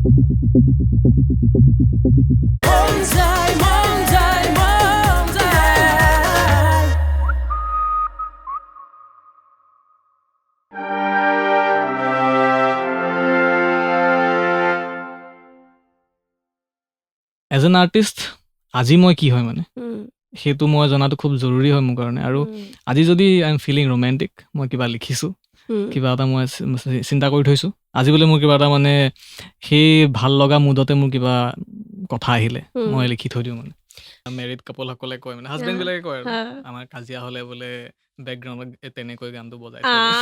মন যায়, মন যায়, মন যায়। এজ এন আৰ্টিষ্ট আজি মই কি হয় মানে সেইটো মই জনাটো খুব জৰুৰী হয় মোৰ কাৰণে। আৰু আজি যদি I am feeling romantic, মই কিবা লিখিছোঁ, কিবা এটা মই চিন্তা কৰি থৈছোঁ, আজি বোলে মোৰ কিবা এটা মানে সেই ভাল লগা মুডতে মোৰ কিবা কথা আহিলে মই লিখি থৈ দিওঁ। মানে মেৰিড কাপলসকলে কয়, মানে হাজবেণ্ডবিলাকে কয় আৰু আমাৰ কাজিয়া হ'লে বোলে বেকগ্ৰাউণ্ডত তেনেকৈ গানটো বজাই থৈ দিওঁ,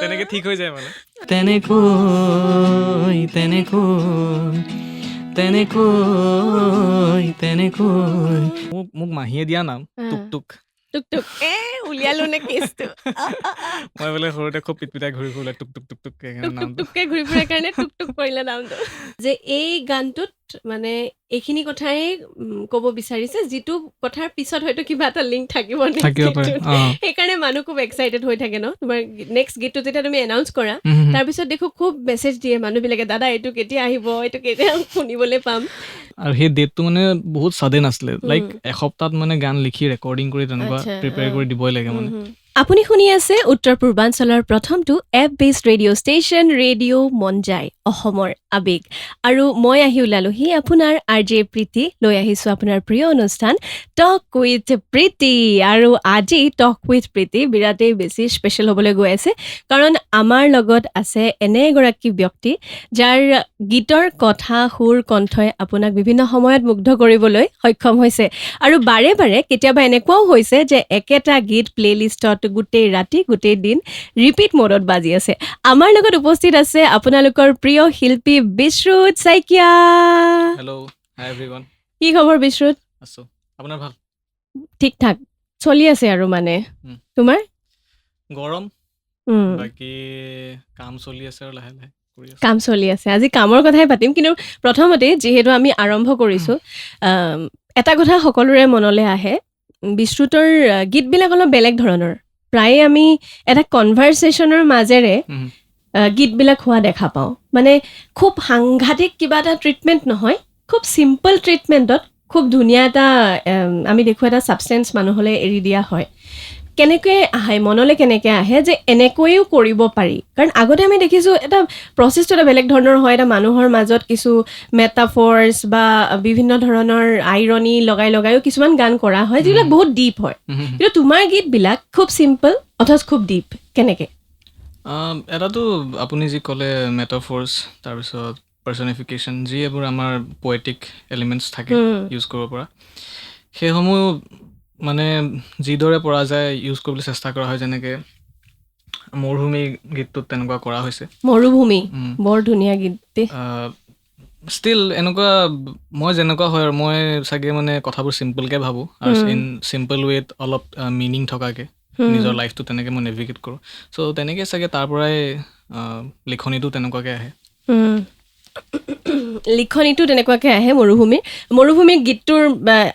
তেনেকে ঠিক হৈ যায়। মানে তেনেকৈ তেনেকৈ তেনেকৈ তেনেকৈ মোক মাহীয়ে দিয়া নাম টুক টুক। টুক টুক, এ উলিয়ালো নে কেছটো? মই বোলে সৰুতে খুব পিটপিটাই ঘূৰি ফুৰিলে টুক টুক টুক টুক। টুক টুক টুককে ঘূৰি ফুৰাৰ কাৰণে টুক টুক কৰিলে নামটো। যে এই গানটোত মানে এইখিনি কথাই ক'ব বিচাৰিছে, যিটো কথাৰ পিছত হয়তো কিবা এটা লিংক থাকিব next থাকিব পাৰে। গীতটোত। সেইকাৰণে মানুহ খুব এক্সাইটেড হৈ থাকে ন। তোমাৰ নেক্সট গীতটো যেতিয়া তুমি এনাউন্স কৰা, তাৰপিছত দেখো খুব মেছেজ দিয়ে মানুহবিলাকে, দাদা এইটো কেতিয়া আহিব, এইটো কেতিয়া শুনিবলৈ পাম। আৰু সেই ডেটটো মানে বহুত ছাডেন আছিলে, লাইক এসপ্তাহত মানে গান লিখি ৰেকৰ্ডিং কৰি তেনেকুৱা প্ৰিপেয়াৰ কৰি দিবই লাগে মানে। আপুনি শুনি আছে উত্তৰ পূৰ্বাঞ্চলৰ প্ৰথমটো app based radio station radio মন যায়, অসমৰ আৱেগ। আৰু মই আহি ওলালোহি আপোনাৰ আৰ জে প্ৰীতি, লৈ আহিছোঁ আপোনাৰ প্ৰিয় অনুষ্ঠান টক উইথ প্ৰীতি। আৰু আজি টক উইথ প্ৰীতি বিৰাটেই বেছি স্পেচিয়েল হ'বলৈ গৈ আছে, কাৰণ আমাৰ লগত আছে এনে এগৰাকী ব্যক্তি যাৰ গীতৰ কথা, সুৰ, কণ্ঠই আপোনাক বিভিন্ন সময়ত মুগ্ধ কৰিবলৈ সক্ষম হৈছে। আৰু বাৰে বাৰে কেতিয়াবা এনেকুৱাও হৈছে যে একেটা গীত প্লে'লিষ্টত গোটেই ৰাতি গোটেই দিন ৰিপিট মোডত বাজি আছে। আমাৰ লগত উপস্থিত আছে আপোনালোকৰ প্ৰিয় শিল্পী বিশ্ৰুত শইকীয়া। হেল্ল', হাই এভৰিৱান। কি খবৰ বিশ্ৰুত? আছো, আপোনাৰ ভাল? ঠিক ঠাক চলি আছে আৰু মানে। তোমাৰ? গৰম, বাকী কাম চলি আছে আৰু লাহে লাহে কৰি আছো। কাম চলি আছে। আজি কামৰ কথাই পাতিম, কিন্তু প্ৰথমতে যিহেতু আমি আৰম্ভ কৰিছোঁ, এটা কথা সকলোৰে মনলৈ আহে, বিশ্ৰুতৰ গীতবিলাক অলপ বেলেগ ধৰণৰ। প্ৰায়ে আমি এটা কনভাৰ্চেশ্যনৰ মাজেৰে গীতবিলাক হোৱা দেখা পাওঁ। মানে খুব সাংঘাতিক কিবা এটা ট্ৰিটমেণ্ট নহয়, খুব চিম্পল ট্ৰিটমেণ্টত খুব ধুনীয়া এটা আমি দেখোঁ এটা ছাবষ্টেঞ্চ মানুহলৈ এৰি দিয়া হয়। কেনেকৈ আহে মনলৈ, কেনেকৈ আহে যে এনেকৈও কৰিব পাৰি? কাৰণ আগতে আমি দেখিছোঁ এটা প্ৰচেছটো এটা বেলেগ ধৰণৰ হয়, এটা মানুহৰ মাজত কিছু মেটাফৰ্ছ বা বিভিন্ন ধৰণৰ আইৰনি লগাই লগাইও কিছুমান গান কৰা হয় যিবিলাক বহুত ডিপ হয়। কিন্তু তোমাৰ গীতবিলাক খুব চিম্পল অথচ খুব ডিপ, কেনেকৈ? এটাতো আপুনি যি ক'লে মেটাফৰ্ছ, তাৰপিছত পাৰ্চনিফিকেশ্যন, যি এইবোৰ আমাৰ পয়েটিক এলিমেণ্টছ থাকে ইউজ কৰিব পৰা, সেইসমূহ মানে যিদৰে পৰা যায় ইউজ কৰিবলৈ চেষ্টা কৰা হয়। যেনেকৈ মৰুভূমি গীতটোত তেনেকুৱা কৰা হৈছে। মৰুভূমি বৰ ধুনীয়া গীত দেই। ষ্টিল এনেকুৱা মই যেনেকুৱা হয় আৰু মই চাগে মানে কথাবোৰ চিম্পলকৈ ভাবোঁ আৰু ইন চিম্পল ৱেত অলপ মিনিং থকাকৈ নিজৰ লাইফটো তেনেকৈ মই নেভিগেট কৰোঁ। চ' তেনেকৈ চাগে তাৰ পৰাই লিখনিটো তেনেকুৱাকৈ আহে। লিখনিটো তেনেকুৱাকৈ আহে। মৰুভূমিৰ গীতটোৰ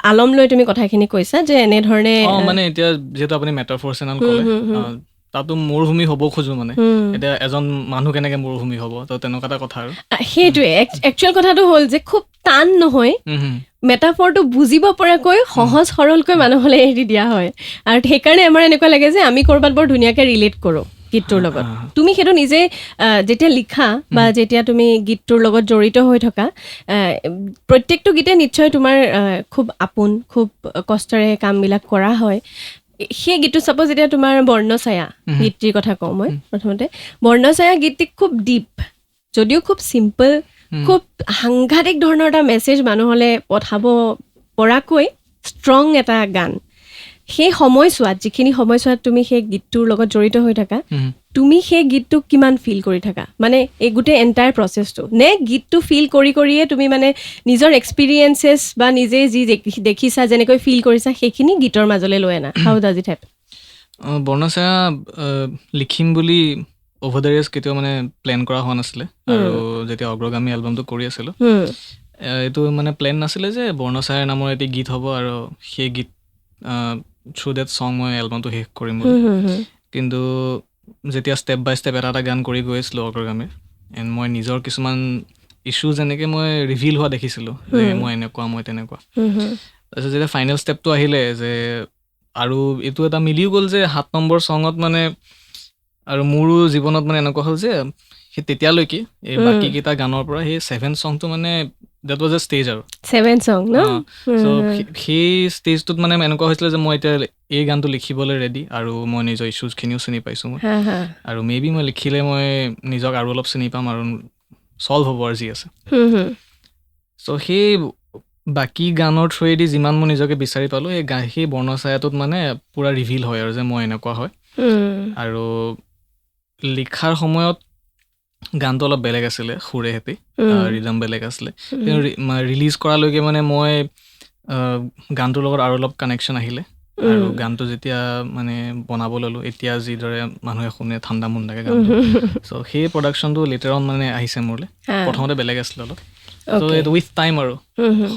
আলম লৈ তুমি কথাখিনি কৈছা যে এনেধৰণে মানে এতিয়া যিহেতু আপুনি মেটাফৰ চেনেল ক'লে, তাতো মৰুভূমি হ'ব খোজো মানে এতিয়া এজন মানুহ কেনেকে মৰুভূমি হ'ব, তো তেনেকুৱা এটা কথা আৰু। সেইটোৱে একচুৱেল কথাটো হ'ল যে খুব টান নহয়, মেটাফৰটো বুজিব পৰাকৈ সহজ সৰলকৈ মানুহলৈ এৰি দিয়া হয়। আৰু সেইকাৰণে আমাৰ এনেকুৱা লাগে যে আমি ক'ৰবাত বৰ ধুনীয়াকৈ ৰিলেট কৰোঁ গীতটোৰ লগত। তুমি সেইটো নিজে যেতিয়া লিখা বা যেতিয়া তুমি গীতটোৰ লগত জড়িত হৈ থকা, প্ৰত্যেকটো গীতে নিশ্চয় তোমাৰ খুব আপোন, খুব কষ্টৰে কামবিলাক কৰা হয়। সেই গীতটো চাপ'জ যেতিয়া তোমাৰ বৰ্ণছায়া গীতটিৰ কথা কওঁ মই প্ৰথমতে, বৰ্ণছায়া গীতটি খুব ডিপ, যদিও খুব চিম্পল, খুব সাংঘাতিক ধৰণৰ এটা মেছেজ মানুহলৈ পঠাব পৰাকৈ ষ্ট্ৰং এটা গান। সেই সময়ছোৱাত, যিখিনি সময়ছোৱাত তুমি সেই গীতটোৰ লগত জড়িত হৈ থাকা, তুমি সেই গীতটোক কিমান ফিল কৰি থাকা, মানে এই গোটেই এণ্টায়াৰ প্ৰচেছটো, নে গীতটো ফিল কৰি কৰিয়ে তুমি মানে নিজৰ এক্সপিৰিয়েঞ্চেছ বা নিজে যি দেখিছা, যেনেকৈ ফিল কৰিছা, সেইখিনি গীতৰ মাজলৈ লৈ আনা? How does it happen? বৰ্ণছায়া লিখিম বুলি অভাৰ the years কেতিয়াও মানে প্লেন কৰা হোৱা নাছিলে। আৰু যেতিয়া অগ্ৰগামী এলবামটো কৰি আছিলোঁ, এইটো মানে প্লেন নাছিলে যে বৰ্ণছায়াৰ নামৰ এটি গীত হ'ব আৰু সেই গীত থ্ৰু that ছং মই এলবামটো শেষ কৰিম বুলি। কিন্তু যেতিয়া ষ্টেপ বাই ষ্টেপ এটা এটা গান কৰি গৈ আছিলোঁ অগ্ৰগামীৰ, এণ্ড মই নিজৰ কিছুমান ইছ্যু যেনেকৈ মই ৰিভিল হোৱা দেখিছিলোঁ যে মই এনেকুৱা, মই তেনেকুৱা। তাৰপিছত যেতিয়া ফাইনেল ষ্টেপটো আহিলে যে, আৰু এইটো এটা মিলিও গ'ল যে 7 নম্বৰ চঙত মানে, আৰু মোৰো জীৱনত মানে এনেকুৱা হ'ল যে সেই তেতিয়ালৈকে এই বাকীকেইটা গানৰ পৰা সেই 7 চংটো মানে that was a stage আৰু 7 চং ন। চ' সেই ষ্টেজটোত মানে এনেকুৱা হৈছিলে যে মই এতিয়া এই গানটো লিখিবলৈ ৰেডি, আৰু মই নিজৰ ইছ্যুজখিনিও চিনি পাইছোঁ মই, আৰু মে বি মই লিখিলে মই নিজক আৰু অলপ চিনি পাম আৰু ছল্ভ হ'ব আৰু যি আছে। চ' সেই বাকী গানৰ থ্ৰুৱেদি যিমান মই নিজকে বিচাৰি পালোঁ, সেই বৰ্ণছায়াটোত মানে পূৰা ৰিভিল হয় আৰু যে মই এনেকুৱা হয়। আৰু লিখাৰ সময়ত গানটো অলপ বেলেগ আছিলে, সুৰে হেতি ৰিদম বেলেগ আছিলে, কিন্তু ৰিলিজ কৰালৈকে মানে মই গানটোৰ লগত আৰু অলপ কানেকশ্যন আহিলে। আৰু গানটো যেতিয়া মানে বনাব ল'লোঁ, এতিয়া যিদৰে মানুহে শুনে ঠাণ্ডা মুণ্ডাকে গানটো, চ' সেই প্ৰডাকশ্যনটো লেটাৰ অন মানে আহিছে মোৰলৈ। প্ৰথমতে বেলেগ আছিলে অলপ, চ' উইথ টাইম আৰু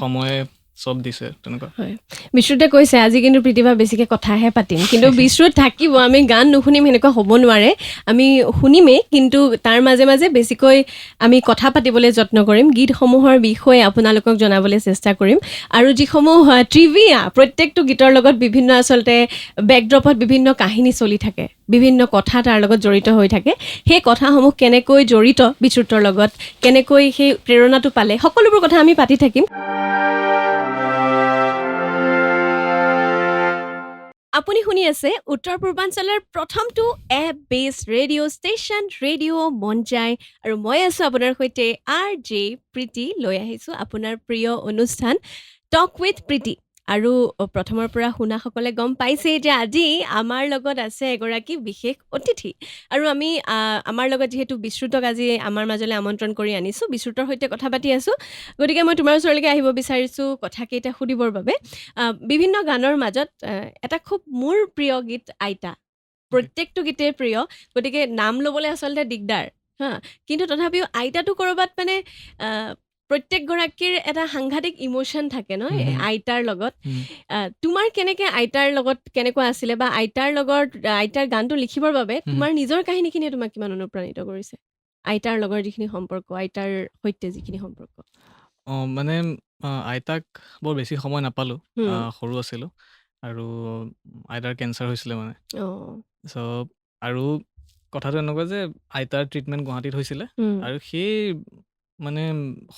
সময়ে চব দিছে তেনেকুৱা। হয়, বিশ্ৰুতে কৈছে আজি কিন্তু প্ৰীতিভা বেছিকৈ কথাহে পাতিম, কিন্তু বিশ্ৰুত থাকিব, আমি গান নুশুনিম সেনেকুৱা হ'ব নোৱাৰে, আমি শুনিমেই, কিন্তু তাৰ মাজে মাজে বেছিকৈ আমি কথা পাতিবলৈ যত্ন কৰিম, গীতসমূহৰ বিষয়ে আপোনালোকক জনাবলৈ চেষ্টা কৰিম। আৰু যিসমূহ ট্ৰিভিয়া, প্ৰত্যেকটো গীতৰ লগত বিভিন্ন আচলতে বেকড্ৰপত বিভিন্ন কাহিনী চলি থাকে, বিভিন্ন কথা তাৰ লগত জড়িত হৈ থাকে, সেই কথাসমূহ কেনেকৈ জড়িত বিশ্ৰুতৰ লগত, কেনেকৈ সেই প্ৰেৰণাটো পালে, সকলোবোৰ কথা আমি পাতি থাকিম। আপুনি শুনি আছে উত্তৰ পূৰ্বাঞ্চলৰ প্ৰথমটো app based radio station radio মন যায়, আৰু মই আছোঁ আপোনাৰ সৈতে আৰ জে প্ৰীতি, লৈ আহিছোঁ আপোনাৰ প্ৰিয় অনুষ্ঠান টক উইথ প্ৰীতি। আৰু প্ৰথমৰ পৰা শুনাসকলে গম পাইছেই যে আজি আমাৰ লগত আছে এগৰাকী বিশেষ অতিথি, আৰু আমি আমাৰ লগত যিহেতু বিশ্ৰুতক আজি আমাৰ মাজলৈ আমন্ত্ৰণ কৰি আনিছোঁ, বিশ্ৰুতৰ সৈতে কথা পাতি আছোঁ, গতিকে মই তোমাৰ ওচৰলৈকে আহিব বিচাৰিছোঁ কথাকেইটা সুধিবৰ বাবে। বিভিন্ন গানৰ মাজত এটা খুব মোৰ প্ৰিয় গীত আইতা, প্ৰত্যেকটো গীতেই প্ৰিয়, গতিকে নাম ল'বলৈ আচলতে দিগদাৰ হা, কিন্তু তথাপিও আইতাটো ক'ৰবাত মানে প্ৰত্যেকগৰাকীৰ এটা সাংঘাতিক ইম'শ্যন থাকে ন আইতাৰ লগত। তোমাৰ কেনেকৈ আইতাৰ লগত কেনেকুৱা আছিলে, বা আইতাৰ লগত আইতাৰ গানটো লিখিবৰ বাবে তোমাৰ নিজৰ কাহিনীখিনিয়ে তোমাক কিমান অনুপ্ৰাণিত কৰিছে, আইতাৰ লগৰ যিখিনি সম্পৰ্ক, আইতাৰ সৈতে যিখিনি সম্পৰ্ক? অঁ, মানে আইতাক বৰ বেছি সময় নাপালোঁ, সৰু আছিলোঁ, আৰু আইতাৰ কেঞ্চাৰ হৈছিলে মানে। চ' আৰু কথাটো এনেকুৱা যে আইতাৰ ট্ৰিটমেণ্ট গুৱাহাটীত হৈছিলে, আৰু সেই মানে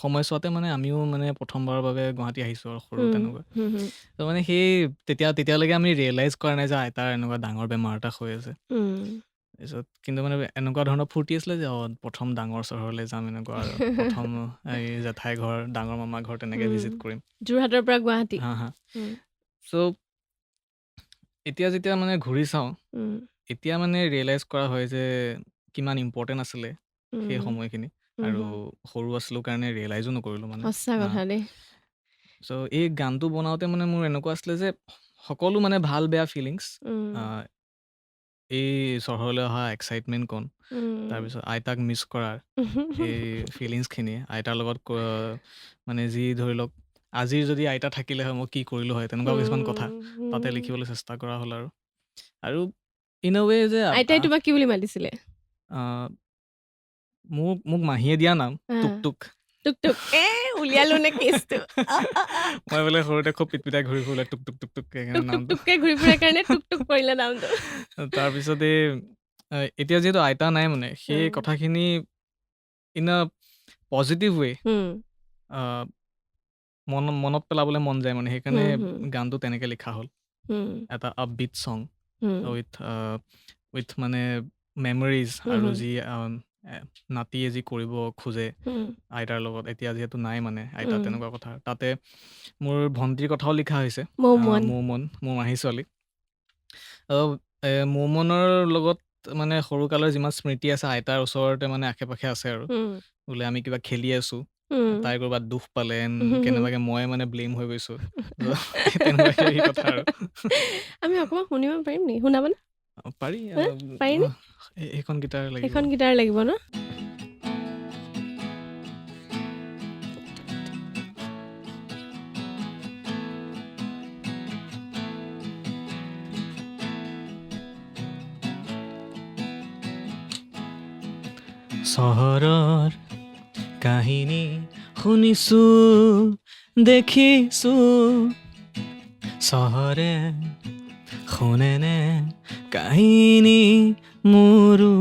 সময়ছোৱাতে মানে আমিও মানে প্ৰথমবাৰৰ বাবে গুৱাহাটী আহিছোঁ আৰু সৰু তেনেকুৱা। ত' মানে সেই তেতিয়ালৈকে আমি ৰিয়েলাইজ কৰা নাই যে আইতাৰ এনেকুৱা ডাঙৰ বেমাৰ এটা হৈ আছে। তাৰপিছত কিন্তু মানে এনেকুৱা ধৰণৰ ফূৰ্তি আছিলে যে অঁ প্ৰথম ডাঙৰ চহৰলৈ যাম, এনেকুৱা আৰু প্ৰথম এই জেঠাই ঘৰ, ডাঙৰ মামা ঘৰ তেনেকৈ ভিজিট কৰিম, যোৰহাটৰ পৰা গুৱাহাটী। হা হা। চ' এতিয়া যেতিয়া মানে ঘূৰি চাওঁ, এতিয়া মানে ৰিয়েলাইজ কৰা হয় যে কিমান ইম্পৰ্টেণ্ট আছিলে সেই সময়খিনি, আৰু সৰু আছিলোঁ কাৰণে ৰিয়েলাইজো নকৰিলোঁ মানে। সঁচা কথা দেই। চ' এই গানটো বনাওঁতে মানে মোৰ এনেকুৱা আছিলে যে সকলো মানে ভাল বেয়া ফিলিংছ, এই চহৰলৈ অহা এক্সাইটমেণ্ট কণ, তাৰপিছত আইতাক মিছ কৰাৰ এই ফিলিংছখিনি, আইতাৰ লগত মানে যি ধৰি লওক আজিৰ যদি আইতা থাকিলে হয় মই কি কৰিলোঁ হয়, তেনেকুৱা কিছুমান কথা তাতে লিখিবলৈ চেষ্টা কৰা হ'ল। আৰু আৰু ইন এ ৱে যে আইতাই তোমাক কি বুলি মাতিছিলে? মোক মাহীয়ে দিয়া নাম টুকটুক। টুকটুক উলিয়ালো নে কেছটো? মই বোলে সৰুতে খুব পিটপিটাই ঘূৰি ফুৰিলে টুক টুক টুক টুক টুককে ঘূৰি ফুৰাৰ কাৰণে টুক টুক কৰিলে নামটো। তাৰপিছত এই এতিয়া যিহেতু আইতা নাই, মানে সেই কথাখিনি ইন আ পজিটিভ ৱে মনত পেলাবলৈ মন যায় মানে, সেইকাৰণে গানটো তেনেকে লিখা হ'ল। এটা আপবিট চং উইথ মানে মেমৰিজ, আৰু যি নাতিয়ে যি কৰিব খোজে আইতাৰ লগত, এতিয়া যিহেতু নাই মানে আইতা, তেনেকুৱা কথা। তাতে মোৰ ভণ্টিৰ কথাও লিখা হৈছে, মৌমন, মোৰ মাহী ছোৱালী। মৌমনৰ লগত মানে সৰুকালৰ যিমান স্মৃতি আছে আইতাৰ ওচৰতে মানে আশে পাশে আছে আৰু, বোলে আমি কিবা খেলি আছো, তাই ক'ৰবাত দুখ পালে কেনেবাকে মই মানে ব্লেম হৈ গৈছো, তেনেকুৱা কথা আৰু। আমি অকণমান শুনিব পাৰিম নেকি? শুনাবানে? পাৰি। পাৰিনে? এইখন গীটাৰ লাগিব। এইখন গীটাৰ লাগিব ন? চহৰৰ কাহিনী শুনিছোঁ, দেখিছোঁ। চহৰে শুনেনে কাহিনী মোৰো?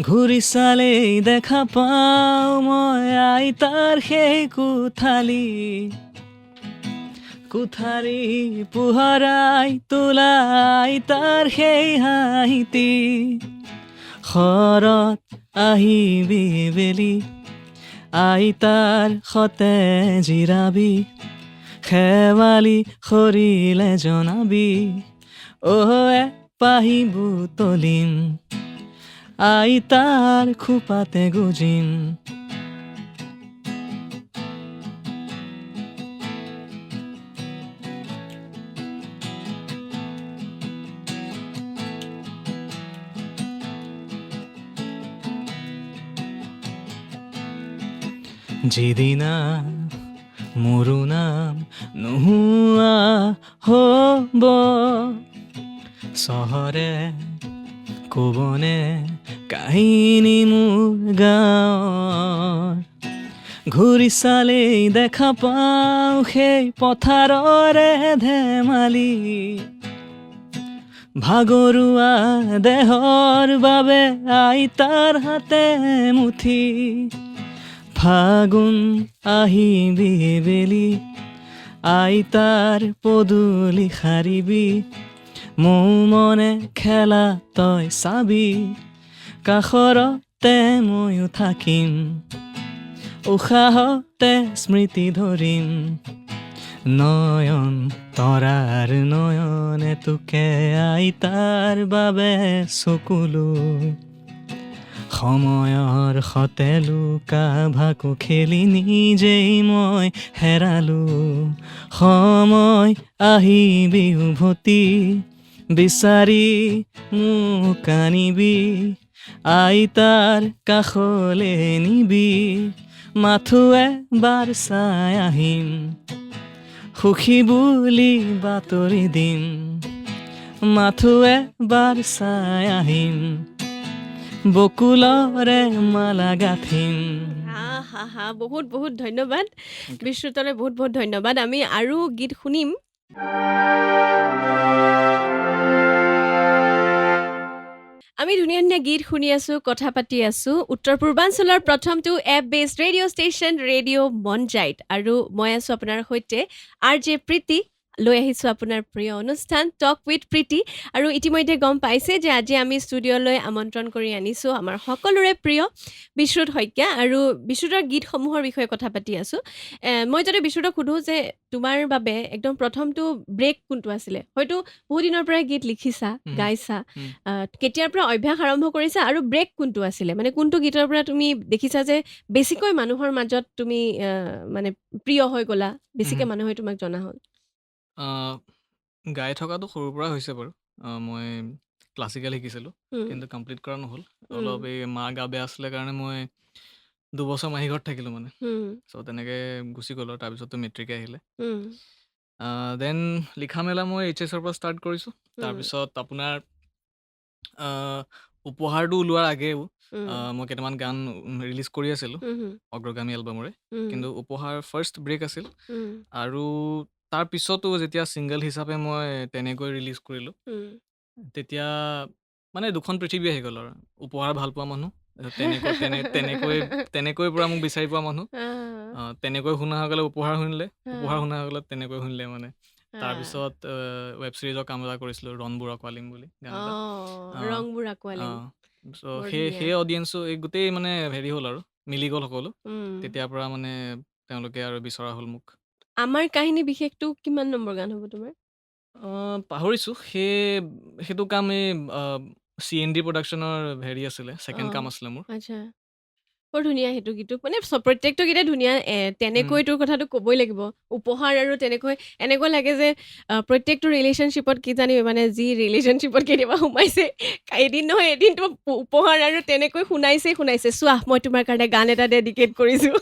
ঘূৰি চালেই দেখা পাওঁ মই আইতাৰ সেই কোঠালি, কোঠালি পোহৰাই তোলা আইতাৰ সেই হাঁহিটি। শৰৎ আহিবি বেলি, আইতাৰ সতে জিৰাবি, শেৱালি সৰিলে জনাবি, অ' এপাহি বুটলিম, আইতাৰ খোপাতে গুজিম। যিদিনা মোৰো নাম নোহোৱা হ'ব, চহৰে ক'বনে কাহিনী মোৰ গাঁৱৰ? ঘূৰি চালেই দেখা পাওঁ সেই পথাৰৰে ধেমালি, ভাগৰুৱা দেহৰ বাবে আইতাৰ হাতে মুঠি। ফাগুন আহিবি বেলি, আইতাৰ পদূলি সাৰিবি, মৌমনে খেলা তই চাবি, কাষৰতে ময়ো থাকিম, উশাহতে স্মৃতি ধৰিম। নয়ন তৰাৰ নয়নে তোকে আইতাৰ বাবে চকুলো, সময়ৰ সতে লুকা ভাকু খেলি নিজেই মই হেৰালো। সময় আহিবি উভতি, বিচাৰি মোক আনিবি, আইতাৰ কাষলে নিবি, মাথো এবাৰ চাই আহিম, সুখী বুলি বাতৰি দিম, মাথো এবাৰ চাই আহিম, বকুলৰে মালা গাঁথিম। হা হা হা, বহুত বহুত ধন্যবাদ বিশ্ৰুতলৈ, বহুত বহুত ধন্যবাদ। আমি আৰু গীত শুনিম। আমি ধুনীয়া ধুনীয়া গীত শুনি আছোঁ, কথা পাতি আছোঁ উত্তৰ পূৰ্বাঞ্চলৰ প্ৰথমটো app based radio station radio মনজাইত, আৰু মই আছোঁ আপোনাৰ সৈতে আৰ জে প্ৰীতি। লৈ আহিছোঁ আপোনাৰ প্ৰিয় অনুষ্ঠান টক উইথ প্ৰীতি। আৰু ইতিমধ্যে গম পাইছে যে আজি আমি ষ্টুডিঅ'লৈ আমন্ত্ৰণ কৰি আনিছোঁ আমাৰ সকলোৰে প্ৰিয় বিশ্ৰুত শইকীয়া, আৰু বিশ্ৰুতৰ গীতসমূহৰ বিষয়ে কথা পাতি আছোঁ। মই যদি বিশ্ৰুতক সোধোঁ যে তোমাৰ বাবে একদম প্ৰথমটো ব্ৰেক কোনটো আছিলে, হয়তো বহুদিনৰ পৰাই গীত লিখিছা, গাইছা, কেতিয়াৰ পৰা অভ্যাস আৰম্ভ কৰিছা আৰু ব্ৰেক কোনটো আছিলে, মানে কোনটো গীতৰ পৰা তুমি দেখিছা যে বেছিকৈ মানুহৰ মাজত তুমি মানে প্ৰিয় হৈ গ'লা, বেছিকৈ মানুহে তোমাক জনা হ'ল? গাই থকাটো সৰুৰ পৰা হৈছে বাৰু। মই ক্লাছিকেল শিকিছিলোঁ, কিন্তু কমপ্লিট কৰা নহ'ল। অলপ এই মা গা বেয়া আছিলে কাৰণে মই 2 বছৰ মাহী ঘৰত থাকিলোঁ মানে। চ' তেনেকৈ গুচি গ'ল আৰু তাৰপিছততো মেট্ৰিকে আহিলে। Then লিখা মেলা মই এইচ এছৰ পৰা ষ্টাৰ্ট কৰিছোঁ। তাৰপিছত আপোনাৰ উপহাৰটো ওলোৱাৰ আগেও মই কেইটামান গান ৰিলিজ কৰি আছিলোঁ অগ্ৰগামী এলবামৰে, কিন্তু উপহাৰ ফাৰ্ষ্ট ব্ৰেক আছিল। আৰু তাৰ পিছতো যেতিয়া ছিংগল হিচাপে মই তেনেকৈ ৰিলিজ কৰিলোঁ, তেতিয়া মানে দুখন পৃথিৱী আহি গ'ল আৰু। উপহাৰ ভাল পোৱা মানুহ, তেনেকৈ পৰা মোক বিচাৰি পোৱা মানুহ, তেনেকৈ শুনাসকলে উপহাৰ শুনিলে, উপহাৰ শুনাসকলে তেনেকৈ শুনিলে মানে। তাৰপিছত ৱেব ছিৰিজৰ কাম এটা কৰিছিলোঁ, ৰণবোৰ আঁকোৱালিম বুলি গান এটা। ৰংবোৰ আঁকোৱালিম। চ' সেই অডিয়েঞ্চো এই গোটেই মানে হেৰি হ'ল আৰু মিলি গ'ল সকলো। তেতিয়াৰ পৰা মানে তেওঁলোকে আৰু বিচৰা হ'ল মোক। আমাৰ কাহিনী বিশেষটো কিমান নম্বৰ গান হ'ব তোমাৰ? পাহৰিছোঁ। সেইটো কাম এই CND প্ৰডাকশ্যনৰ হেৰি আছিলে, ছেকেণ্ড কাম আছিলে মোৰ। আচ্ছা, বৰ ধুনীয়া সেইটো গীতটো, মানে প্ৰত্যেকটো গীতে ধুনীয়া। তেনেকৈ তোৰ কথাটো ক'বই লাগিব, উপহাৰ আৰু তেনেকৈ এনেকুৱা লাগে যে প্ৰত্যেকটো ৰিলেশ্যনশ্বিপত কি জানি মানে যি ৰিলেশ্যনশ্বিপত কেতিয়াবা সোমাইছে, এদিন নহয় এদিন তোমাক উপহাৰ আৰু তেনেকৈ শুনাইছে শুনাইছে, চোৱা মই তোমাৰ কাৰণে গান এটা ডেডিকেট কৰিছোঁ।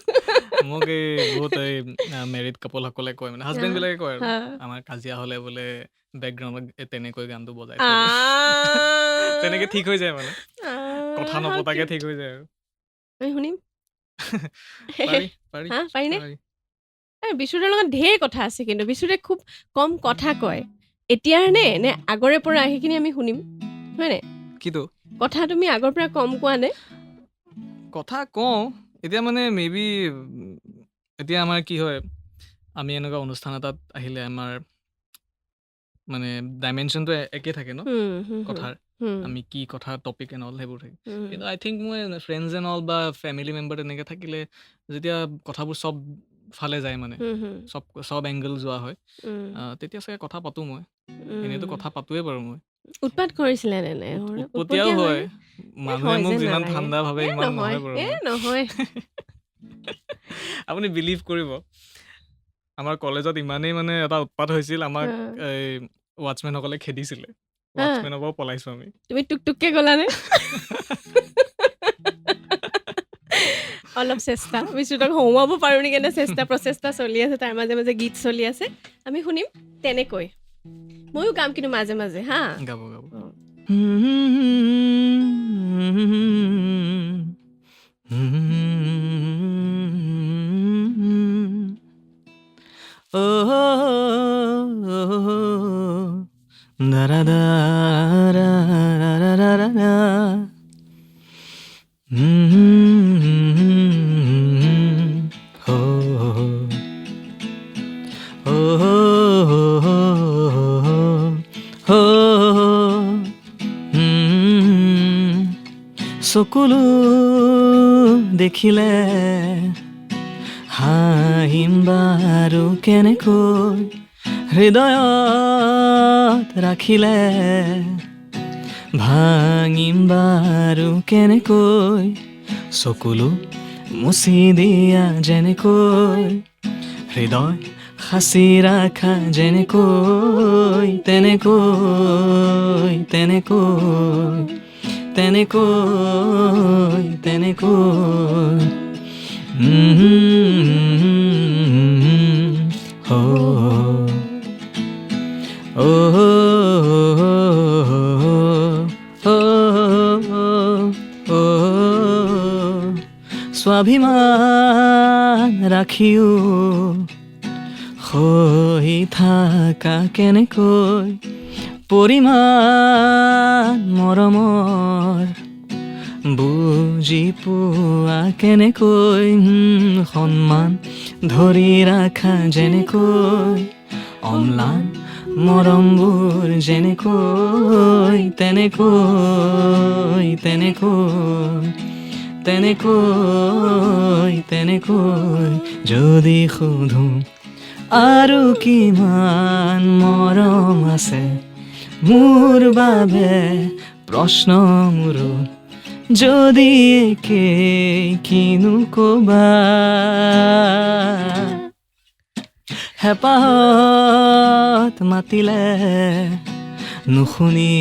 মোক এই বহুত এই মেৰিড কাপলসকলে কয়, মানে হাজবেণ্ড বিলাকে কয় আৰু, আমাৰ কাজিয়া হ'লে বোলে বেকগ্ৰাউণ্ডত তেনেকৈ গানটো বজাই তেনেকে ঠিক হৈ যায়, মানে কথা নপতাকে ঠিক হৈ যায় আৰু। আমি শুনিম। পাৰি পাৰি। হা, পাৰিনে? পাৰি। বিশ্বুতৰ লগত ঢেৰ কথা আছে, কিন্তু বিশ্বুতে খুব কম কথা কয়। এতিয়াৰ নে নে আগৰে পৰা, সেইখিনি আমি শুনিম, হয়নে? কিটো? কথা তুমি আগৰ পৰা কম কোৱা নে? কথা কওঁ এতিয়া, মানে মে বি এতিয়া আমাৰ কি হয়, আমি এনেকুৱা অনুষ্ঠান এটাত আহিলে আমাৰ মানে ডাইমেনশ্যনটো একে থাকে ন হুম, হুম, হুম, কথাৰ, হুম, আমি কি কথা, টপিক এণ্ড অল সেইবোৰ থাকে। কিন্তু আই থিংক মই ফ্ৰেণ্ডছ এণ্ড অল বা ফেমিলি মেম্বাৰ তেনেকৈ থাকিলে যেতিয়া কথাবোৰ চব ফালে যায়, মানে হুম, হুম, চব এংগল যোৱা হয়, তেতিয়া চাগে কথা পাতোঁ মই। এনেইতো কথা পাতোৱে বাৰু মই। উৎপাত কৰিছিলে নে নাই? উৎপতীয়াও হয়। নে? মানুহে হয় মোক যেন যিমান নালাগে। ঠাণ্ডা ভাবে এ ইমান নহয়, নহয় বাৰু এ মই। নহয়। আপুনি বিলিভ কৰিব, আমাৰ কলেজত ইমানেই মানে এটা উৎপাত হৈছিল, আমাক এই ৱাটচমেনসকলে খেদিছিলে। ৱাটচমেনৰ পৰাও পলাইছোঁ আমি। তুমি টুক টুককে গ'লানে? অলপ চেষ্টা, বিশ্বুতক হহুৱাব পাৰোঁ নেকি, এনে চেষ্টা প্ৰচেষ্টা চলি আছে, তাৰ মাজে মাজে গীত চলি আছে, আমি শুনিম তেনেকৈ। ময়ো গাম কিন্তু মাজে মাজে। হা, গাব গাব। দাৰা দাৰা দাৰা, হো হো হো হো। চকুলো দেখিলে হাঁহিম বাৰু কেনেকৈ, হৃদয়ত ৰাখিলে ভাঙিম বাৰু কেনেকৈ, চকুলো মুচি দিয়া যেনেকৈ, হৃদয় সাঁচি ৰাখা যেনেকৈ, তেনেকৈ তেনেকৈ তেনেকৈ তেনেকৈ। হো ও ও ও, স্বাভিমান ৰাখিও সহি থাকা কেনেকৈ, পৰিমাণ মৰমৰ বুজি পোৱা কেনেকৈ, সন্মান ধৰি ৰাখা যেনেকৈ, অম্লান মৰমবোৰ যেনেকৈ, তেনেকৈ তেনেকৈ তেনেকৈ তেনেকৈ। যদি সোধো আৰু কিমান মৰম আছে মোৰ বাবে, প্ৰশ্ন মোৰো যদি একে, কিনো কবা। হেঁপাহত মাতিলে নুশুনি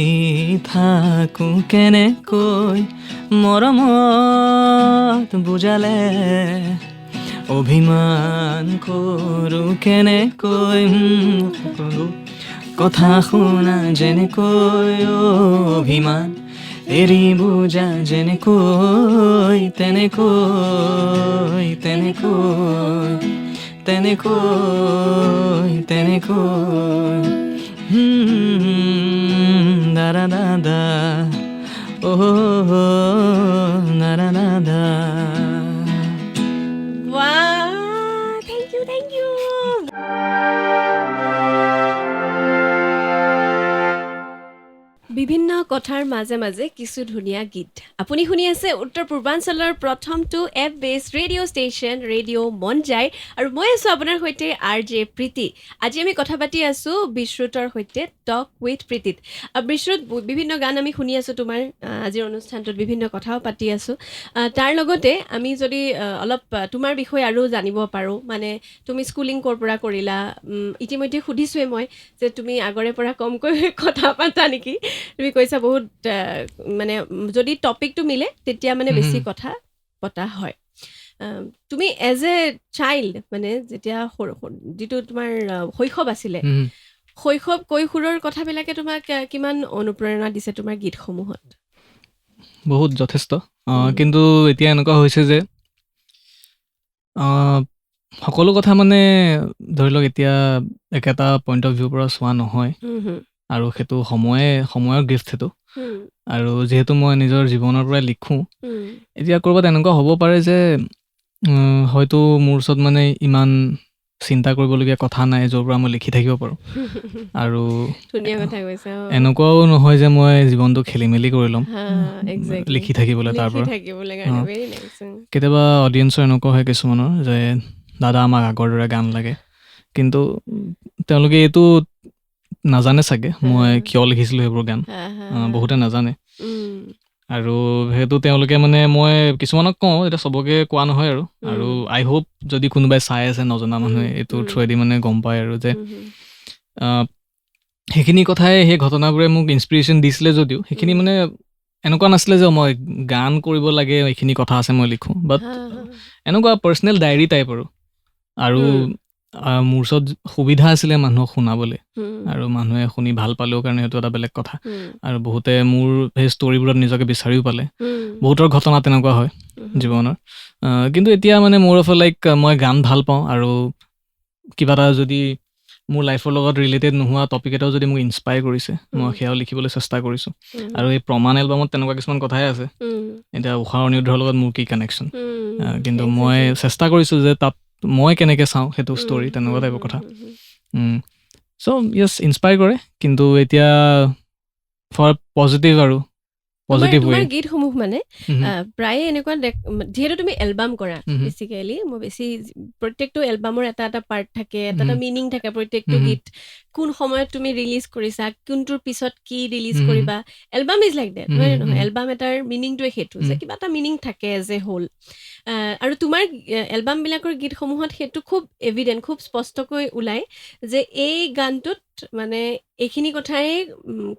থাকোঁ কেনেকৈ, মৰমত বুজালে অভিমান কৰোঁ কেনেকৈ, সকলো কথা শুনা যেনেকৈ, অভিমান এৰি বুজা যেনেকৈ, তেনেকৈ তেনেকৈ তেনেকৈ তেনেকৈ। দাৰা দাদা ও দাৰা দাদা। Thank you, thank you. বিভিন্ন কথাৰ মাজে মাজে কিছু ধুনীয়া গীত আপুনি শুনি আছে। উত্তৰ পূৰ্বাঞ্চলৰ প্ৰথমটো app based radio station radio মন যায় আৰু মই আছোঁ আপোনাৰ সৈতে আৰ জে প্ৰীতি। আজি আমি কথা পাতি আছোঁ বিশ্ৰুতৰ সৈতে টক উইথ প্ৰীতিত। বিশ্ৰুত, বিভিন্ন গান আমি শুনি আছোঁ তোমাৰ আজিৰ অনুষ্ঠানটোত, বিভিন্ন কথাও পাতি আছোঁ। তাৰ লগতে আমি যদি অলপ তোমাৰ বিষয়ে আৰু জানিব পাৰোঁ, মানে তুমি স্কুলিং ক'ৰ পৰা কৰিলা? ইতিমধ্যে সুধিছোঁৱেই মই যে তুমি আগৰে পৰা কমকৈ কথা পাতা নেকি। তুমি কৈছা বহুত মানে যদি টপিকটো মিলে তেতিয়া মানে বেছি কথা পতা হয়। তুমি এজ এ চাইল্ড, মানে যেতিয়া সৰু যিটো তোমাৰ শৈশৱ আছিলে, শৈশৱ কৈশোৰৰ কথাবিলাকে তোমাক কিমান অনুপ্ৰেৰণা দিছে তোমাৰ গীতসমূহত? বহুত যথেষ্ট। কিন্তু এতিয়া এনেকুৱা হৈছে যে সকলো কথা মানে ধৰি লওক এতিয়া একেটা পইণ্ট অফ ভিউৰ পৰা চোৱা নহয় আৰু সেইটো সময়ৰ গিফ্ট সেইটো। আৰু যিহেতু মই নিজৰ জীৱনৰ পৰাই লিখোঁ, এতিয়া ক'ৰবাত এনেকুৱা হ'ব পাৰে যে হয়তো মোৰ ওচৰত মানে ইমান চিন্তা কৰিবলগীয়া কথা নাই য'ৰ পৰা মই লিখি থাকিব পাৰোঁ। আৰু ধুনীয়া কথা কৈছা। এনেকুৱাও নহয় যে মই জীৱনটো খেলি মেলি কৰি ল'ম লিখি থাকিবলৈ তাৰ পৰা। কেতিয়াবা অডিয়েঞ্চৰ এনেকুৱা হয় কিছুমানৰ যে দাদা আমাক আগৰ দৰে গান লাগে, কিন্তু তেওঁলোকে এইটো নাজানে চাগে মই কিয় লিখিছিলোঁ সেইবোৰ গান, বহুতে নাজানে। আৰু সেইটো তেওঁলোকে মানে মই কিছুমানক কওঁ, এতিয়া চবকে কোৱা নহয় আৰু। আৰু আই হোপ যদি কোনোবাই চাই আছে নজনা মানুহে এইটো থ্ৰুৱেদি মানে গম পায় আৰু যে সেইখিনি কথাই, সেই ঘটনাবোৰে মোক ইনস্পিৰেশ্যন দিছিলে যদিও সেইখিনি মানে এনেকুৱা নাছিলে যে মই গান কৰিব লাগে এইখিনি কথা আছে মই লিখোঁ, বাট এনেকুৱা পাৰ্চনেল ডায়েৰী টাইপ আৰু। আৰু মোৰ ওচৰত সুবিধা আছিলে মানুহক শুনাবলৈ আৰু মানুহে শুনি ভাল পালেও কাৰণে সেইটো এটা বেলেগ কথা। আৰু বহুতে মোৰ সেই ষ্টৰিবোৰত নিজকে বিচাৰিও পালে, বহুতৰ ঘটনা তেনেকুৱা হয় জীৱনৰ। কিন্তু এতিয়া মানে মোৰ অফ লাইক মই গান ভাল পাওঁ আৰু কিবা এটা যদি মোৰ লাইফৰ লগত ৰিলেটেড নোহোৱা টপিক এটাও যদি মোক ইনস্পায়াৰ কৰিছে, মই সেয়াও লিখিবলৈ চেষ্টা কৰিছোঁ। আৰু এই প্ৰমাণ এলবামত তেনেকুৱা কিছুমান কথাই আছে। এতিয়া ঊষা অনিৰুদ্ধৰ লগত মোৰ কি কানেকশ্যন, কিন্তু মই চেষ্টা কৰিছোঁ যে তাত মই কেনেকৈ চাওঁ সেইটো ষ্টৰি, তেনেকুৱা টাইপৰ কথা। চ' য়েছ, ইনস্পায়াৰ কৰে, কিন্তু এতিয়া ফৰ পজিটিভ আৰু পজিটিভ ৱে। গীতসমূহ মানে প্ৰায়ে এনেকুৱা, যিহেতু তুমি এলবাম কৰা বেচিকেলি, মই বেছি প্ৰত্যেকটো এলবামৰ এটা এটা পাৰ্ট থাকে, এটা এটা মিনিং থাকে প্ৰত্যেকটো গীত, কোন সময়ত তুমি ৰিলিজ কৰিছা, কোনটোৰ পিছত কি ৰিলিজ কৰিবা। এলবাম is like that, হয় নহয়? এলবাম এটাৰ মিনিংটোৱে সেইটো যে কিবা এটা মিনিং থাকে এজ এ হোল। আৰু তোমাৰ এলবামবিলাকৰ গীতসমূহত সেইটো খুব এভিডেণ্ট, খুব স্পষ্টকৈ ওলায় যে এই গানটোত মানে এইখিনি কথাই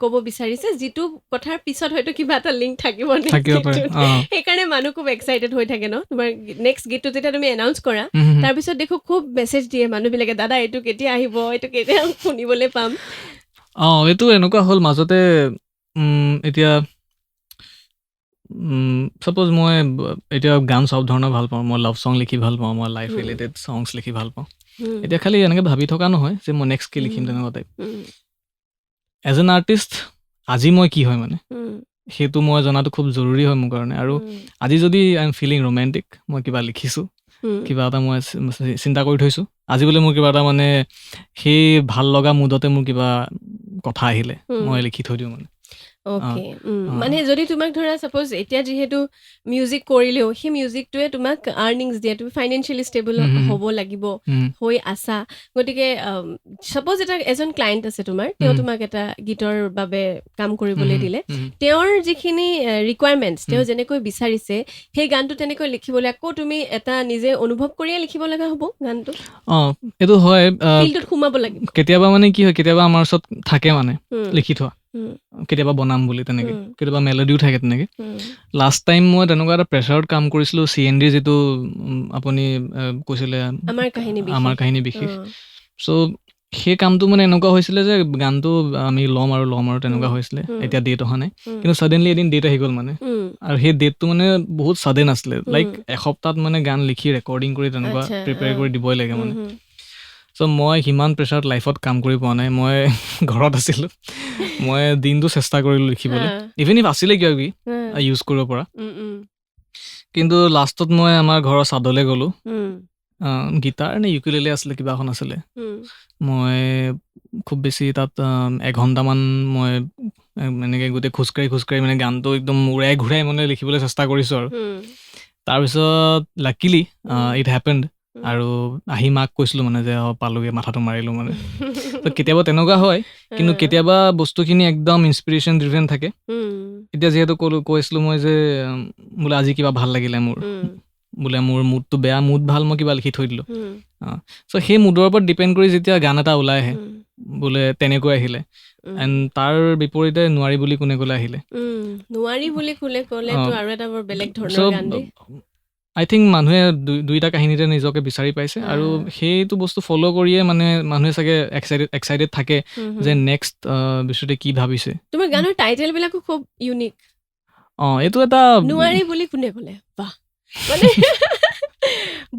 ক'ব বিচাৰিছে, যিটো কথাৰ পিছত হয়তো কিবা এটা লিংক থাকিব, সেইকাৰণে মানুহ খুব এক্সাইটেড হৈ থাকে ন। তোমাৰ নেক্সট গীতটো যেতিয়া তুমি এনাউন্স কৰা, তাৰপিছত দেখো খুব মেছেজ দিয়ে মানুহবিলাকে, দাদা এইটো কেতিয়া আহিব, এইটো কেতিয়া শুনিবলৈ পাম। এইটো এনেকুৱা হ'ল মাজতে, এতিয়া ছাপ'জ মই এতিয়া গান চব ধৰণৰ ভাল পাওঁ, মই লাভ ছং লিখি ভাল পাওঁ, মই লাইফ ৰিলেটেড ছংছ লিখি ভাল পাওঁ। এতিয়া খালি এনেকৈ ভাবি থকা নহয় যে মই নেক্সট কি লিখিম তেনেকুৱা টাইপ। এজ এন আৰ্টিষ্ট আজি মই কি হয় মানে সেইটো মই জনাটো খুব জৰুৰী হয় মোৰ কাৰণে। আৰু আজি যদি I am feeling romantic, মই কিবা লিখিছোঁ, কিবা এটা মই চিন্তা কৰি থৈছোঁ, আজি বোলে মোৰ কিবা এটা মানে সেই ভাল লগা মুডতে মোৰ কিবা কথা আহিলে মই লিখি থৈ দিওঁ মানে। অ'কে, মানে যদি তোমাক ধৰা ছাপ'জ এতিয়া যিহেতু মিউজিক কৰিলেও সেই মিউজিকটোৱে তোমাক আৰ্নিংছ দিয়ে, তুমি ফাইনেন্সিয়েলি ষ্টেবল হ'ব লাগিব, হৈ আছা, গতিকে ছাপ'জ এটা এজন ক্লায়েণ্ট আছে তোমাৰ, তেওঁ তোমাক এটা গীতৰ বাবে কাম কৰিবলৈ দিলে, তেওঁৰ যিখিনি ৰিকুৱাৰমেণ্টছ, তেওঁ যেনেকৈ বিচাৰিছে সেই গানটো তেনেকৈ লিখিবলৈ আকৌ তুমি এটা নিজে অনুভৱ কৰিয়ে লিখিব লগা হ'ব গানটো। এইটো হয়, ফিল্ডত সোমাব লাগিব। কেতিয়াবা মানে কি হয়, কেতিয়াবা আমাৰ ওচৰত থাকে মানে লিখি থোৱা, কেতিয়াবা বনাম বুলি তেনেকে, কেতিয়াবা মেলোডিও থাকে তেনেকে। লাষ্ট টাইম মই তেনেকুৱা এটা প্ৰেছাৰত কাম কৰিছিলোঁ, চি এন ডিৰ যিটো আপুনি কৈছিলে আমাৰ কাহিনী বিশেষ। চ' সেই কামটো মানে এনেকুৱা হৈছিলে যে গানটো আমি ল'ম আৰু ল'ম আৰু তেনেকুৱা হৈছিলে, এতিয়া ডেট অহা নাই, কিন্তু ছাডেনলি এদিন ডেট আহি গ'ল মানে। আৰু সেই ডেটটো মানে বহুত ছাডেন আছিলে, লাইক এসপ্তাহত মানে গান লিখি ৰেকৰ্ডিং কৰি তেনেকুৱা প্ৰিপেয়াৰ কৰি দিবই লাগে মানে। চ' মই সিমান প্ৰেছাৰত লাইফত কাম কৰি পোৱা নাই, মই ঘৰত আছিলোঁ, মই দিনটো চেষ্টা কৰিলোঁ লিখিবলৈ, ইভেন if আছিলে কিবা কিবি ইউজ কৰিব পৰা, কিন্তু লাষ্টত মই আমাৰ ঘৰৰ চাদলৈ গ'লোঁ, গীটাৰ নে ইউকুলেলে আছিলে কিবা এখন আছিলে, মই খুব বেছি তাত এঘণ্টামান মই এনেকৈ গোটেই খোজকাঢ়ি খোজকাঢ়ি মানে গানটো একদম উৰাই ঘূৰাই মানে লিখিবলৈ চেষ্টা কৰিছোঁ আৰু। তাৰপিছত লাকিলি it happened, আৰু আহি মাক কৈছিলোঁ মানে যে পালোগৈ, মাথাটো মাৰিলোঁ মানে। কেতিয়াবা তেনেকুৱা হয়, কিন্তু কেতিয়াবা বস্তুখিনি একদম ইনস্পিৰেশ্যন ড্ৰিভেন থাকে। এতিয়া যিহেতু কৈছিলোঁ মই যে বোলে আজি কিবা ভাল লাগিলে মোৰ, বোলে মোৰ মুডটো বেয়া, মুড ভাল, মই কিবা লিখি থৈ দিলোঁ। চ' সেই মুডৰ ওপৰত ডিপেণ্ড কৰি যেতিয়া গান এটা ওলাই আহে, বোলে তেনেকৈ আহিলে, এণ্ড তাৰ বিপৰীতে নোৱাৰি বুলি কোনে ক'লে আহিলে, নোৱাৰি বুলি কোনে ক'লে আৰু এটা বৰ বেলেগ ধৰণৰ গান। আই থিংক মানুহে দুইটা কাহিনীতে নিজকে বিচাৰি পাইছে, আৰু সেইটো বস্তু ফ'ল' কৰিয়ে মানে মানুহে চাগে এক্সাইটেড থাকে যে নেক্সট বিশ্বতে কি ভাবিছে। তোমাৰ গানৰ টাইটেল বিলাকো খুব ইউনিক। এইটো এটা নোৱাৰি বুলি কোনে ক'লে, বাহ, মানে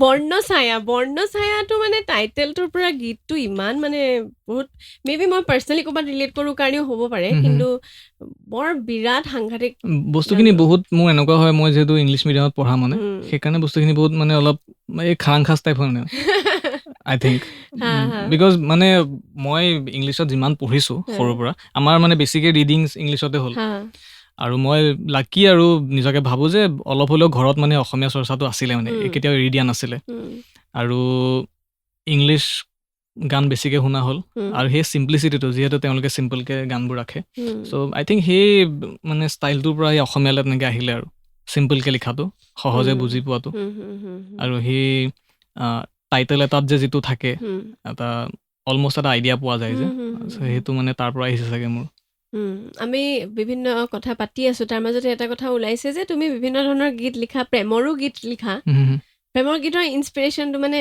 বৰ্ণছায়া, বৰ্ণছায়াটো মানে টাইটেলটোৰ পৰা গীতটো ইমান মানে বহুত, মে বি মই পাৰ্চনেলি ক'ৰবাত ৰিলেট কৰোঁ কাৰণেও হ'ব পাৰে, কিন্তু বৰ বিৰাট সাংঘাতিক বস্তুখিনি। বহুত মোৰ এনেকুৱা হয়, মই যিহেতু ইংলিছ মিডিয়ামত পঢ়া মানে, সেইকাৰণে বস্তুখিনি বহুত মানে অলপ এই খাৰাং খাচ টাইপ হয় মানে, আই থিংক, হা হা because মানে মই ইংলিছত যিমান পঢ়িছোঁ সৰুৰ পৰা, আমাৰ মানে বেছিকৈ ৰিডিংছ ইংলিছতে হ'ল। আৰু মই লাকি আৰু নিজকে ভাবোঁ যে অলপ হ'লেও ঘৰত মানে অসমীয়া চৰ্চাটো আছিলে মানে, কেতিয়াও এৰি দিয়া নাছিলে। আৰু ইংলিছ গান বেছিকৈ শুনা হ'ল আৰু সেই চিম্প্লিচিটিটো, যিহেতু তেওঁলোকে চিম্পলকৈ গানবোৰ ৰাখে, চ' আই থিংক সেই মানে ষ্টাইলটোৰ পৰা সেই অসমীয়ালৈ তেনেকৈ আহিলে আৰু চিম্পলকৈ লিখাটো, সহজে বুজি পোৱাটো, হুম, হুম, হুম, হুম, আৰু সেই টাইটেল এটাত যে যিটো থাকে, এটা অলমষ্ট এটা আইডিয়া পোৱা যায় যে, হুম, হুম, হুম, so সেইটো মানে তাৰ পৰা আহিছে চাগে মোৰ। আমি বিভিন্ন কথা পাতি আছো, তাৰ মাজতে এটা কথা ওলাইছে যে তুমি বিভিন্ন ধৰণৰ গীত লিখা, প্ৰেমৰো গীত লিখা। হুম, হুম। প্ৰেমৰ গীতৰ ইনস্পিৰেশ্যনটো মানে?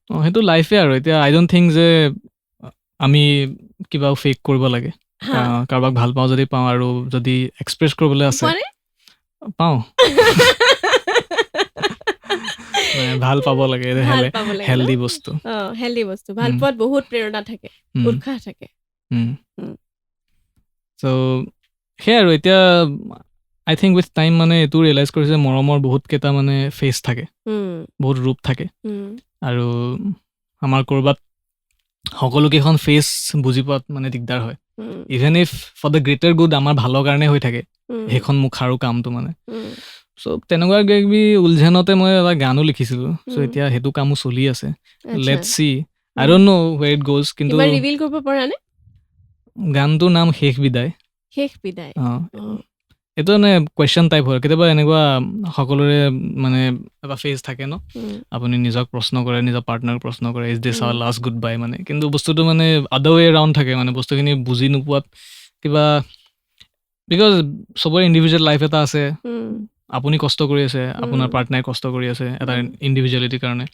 অঁ, সেইটো লাইফে আৰু এতিয়া আই don't think যে আমি কিবা ফেক কৰিব লাগে। কাৰোবাক ভাল পাওঁ যদি পাওঁ, আৰু যদি এক্সপ্ৰেছ কৰিবলৈ আছে। পোৱা নে? পাওঁ। মানে ভাল পাব লাগে, ভাল পাব লাগে ন? হেল্ডি বস্তু। অ, হেল্ডি বস্তু। ভাল পোৱাত বহুত প্ৰেৰণা থাকে, উৎসাহ থাকে। চ' সেয়াই আৰু এতিয়া আই থিংক উইথ টাইম মানে এইটো ৰিয়েলাইজ কৰিছে, মৰমৰ বহুত কেইটা মানে ফেচ থাকে, বহুত ৰূপ থাকে, আৰু আমাৰ ক'ৰবাত সকলোকেইখন ফেচ বুজি পোৱাত মানে দিগদাৰ হয়, even if for the greater good, আমাৰ ভালৰ কাৰণে হৈ থাকে সেইখন মুখাৰো কামটো মানে। চ' তেনেকুৱা কিবা কিবি উলঝেনতে মই এটা গানো লিখিছিলোঁ। চ' এতিয়া সেইটো কামো চলি আছে। Let's see, I don't know where it goes, কিন্তু কিবা ৰিভিল কৰিব পৰা নে? গানটোৰ নাম শেষ বিদায়। শেষ বিদায়। অঁ, এইটো মানে কুৱেশ্যন টাইপ হয়। কেতিয়াবা এনেকুৱা সকলোৰে মানে এটা ফেজ থাকে ন, আপুনি নিজক প্ৰশ্ন কৰে, নিজৰ পাৰ্টনাৰক প্ৰশ্ন কৰে, is this our last good bye মানে। কিন্তু বস্তুটো মানে আদাৰ ৱে ৰাউণ্ড থাকে মানে, বস্তুখিনি বুজি নোপোৱাত কিবা, because চবৰে ইণ্ডিভিজুৱেল লাইফ এটা আছে। আপুনি কষ্ট কৰি আছে, আপোনাৰ পাৰ্টনাৰে কষ্ট কৰি আছে এটা ইণ্ডিভিজুৱেলিটিৰ কাৰণে।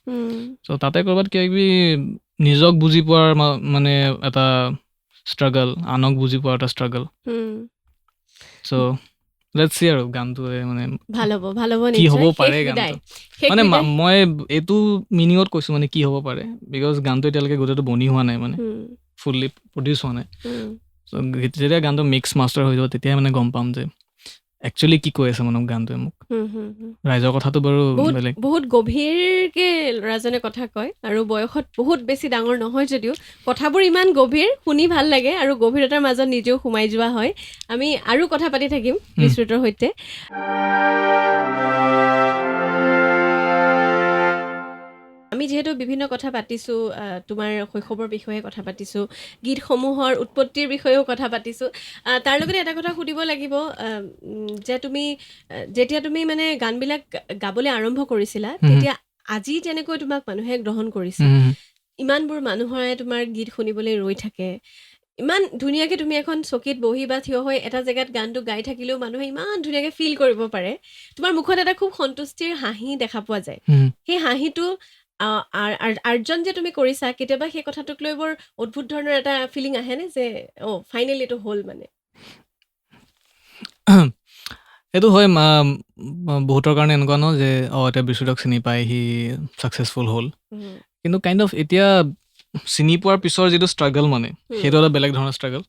চ' তাতে ক'ৰবাত কিবা কিবি নিজক বুজি পোৱাৰ মানে এটা ষ্ট্ৰাগল, আনক বুজি পোৱাৰ এটা ষ্ট্ৰাগল। চ' let's C আৰু গানটোৱে মানে ভাল হ'ব, ভাল হ'ব। কি হ'ব নিশ্চয়। পাৰে শেষ বিদায়। গানটো শেষ মানে বিদায়। মই এইটো মিনিঙত কৈছোঁ মানে কি হ'ব পাৰে, because গানটো এতিয়ালৈকে গোটেইটো বনি হোৱা নাই মানে, ফুল্লি প্ৰডিউচ হোৱা নাই। চ' যেতিয়া গানটো মিক্স মাষ্টাৰ হৈ যাব, তেতিয়াই মানে গম পাম যে একচুৱেলি কি কৈ আছে মানে গানটোৱে মোক। হুম, হুম, হুম। ৰাইজৰ কথাটো বাৰু বহুত বেলেগ। বহুত গভীৰকে ৰাজনে কথা কয়, আৰু বয়সত বহুত বেছি ডাঙৰ নহয় যদিও কথাবোৰ ইমান গভীৰ, শুনি ভাল লাগে আৰু গভীৰতাৰ মাজত নিজেও সোমাই যোৱা হয়। আমি আৰু কথা পাতি থাকিম বিশ্ৰুতৰ সৈতে। আমি যিহেতু বিভিন্ন কথা পাতিছোঁ, তোমাৰ শৈশৱৰ বিষয়ে কথা পাতিছোঁ, গীতসমূহৰ উৎপত্তিৰ বিষয়েও কথা পাতিছোঁ, তাৰ লগতে এটা কথা সুধিব লাগিব যে তুমি যেতিয়া তুমি মানে গানবিলাক গাবলৈ আৰম্ভ কৰিছিলা, তেতিয়া আজি যেনেকৈ তোমাক মানুহে গ্ৰহণ কৰিছে, ইমানবোৰ মানুহৰে তোমাৰ গীত শুনিবলৈ ৰৈ থাকে, ইমান ধুনীয়াকৈ তুমি এখন চকীত বহি বা থিয় হৈ এটা জেগাত গানটো গাই থাকিলেও মানুহে ইমান ধুনীয়াকৈ ফিল কৰিব পাৰে, তোমাৰ মুখত এটা খুব সন্তুষ্টিৰ হাঁহি দেখা পোৱা যায়। সেই হাঁহিটো আৰ্জন যে তুমি কৰিছা, কেতিয়াবা সেই কথাটোক লৈ বৰ অদ্ভুত ধৰণৰ এটা ফিলিং আহেনে যে অ' ফাইনেলি এইটো হ'ল মানে? সেইটো হয়, বহুতৰ কাৰণে এনেকুৱা ন যে অ' এতিয়া বিশ্ৰুতক চিনি পাই সি ছাকচেছফুল হ'ল, কিন্তু কাইণ্ড অফ এতিয়া চিনি পোৱাৰ পিছৰ যিটো ষ্ট্ৰাগল মানে, সেইটো এটা বেলেগ ধৰণৰ ষ্ট্ৰাগল।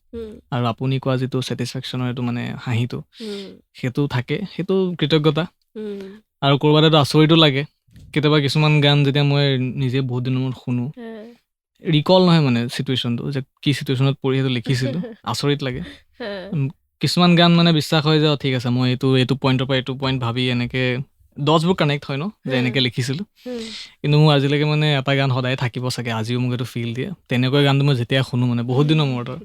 আৰু আপুনি কোৱা যিটো ছেটিছফেকশ্যনৰ এইটো মানে হাঁহিটো, সেইটো থাকে, সেইটো কৃতজ্ঞতা। আৰু ক'ৰবাত এটা আচৰিতো লাগে কেতিয়াবা কিছুমান গান যেতিয়া মই নিজে বহুত দিনৰ মূৰত শুনো, ৰিকল নহয় মানে চিটুৱেশ্যনটো, যে কি চিটুৱেশ্যনত পৰি সেইটো লিখিছিলোঁ, আচৰিত লাগে। কিছুমান গান মানে বিশ্বাস হয় যে ঠিক আছে, মই এইটো এইটো পইণ্টৰ পৰা এইটো পইণ্ট ভাবি এনেকে ডটছবোৰ কানেক্ট হয় ন, যে এনেকে লিখিছিলোঁ। কিন্তু মোৰ আজিলৈকে মানে এটা গান সদায় থাকিব চাগে, আজিও মোক এইটো ফিল দিয়ে। তেনেকুৱা গানটো মই যেতিয়া শুনো মানে বহুত দিনৰ মূৰত, আৰু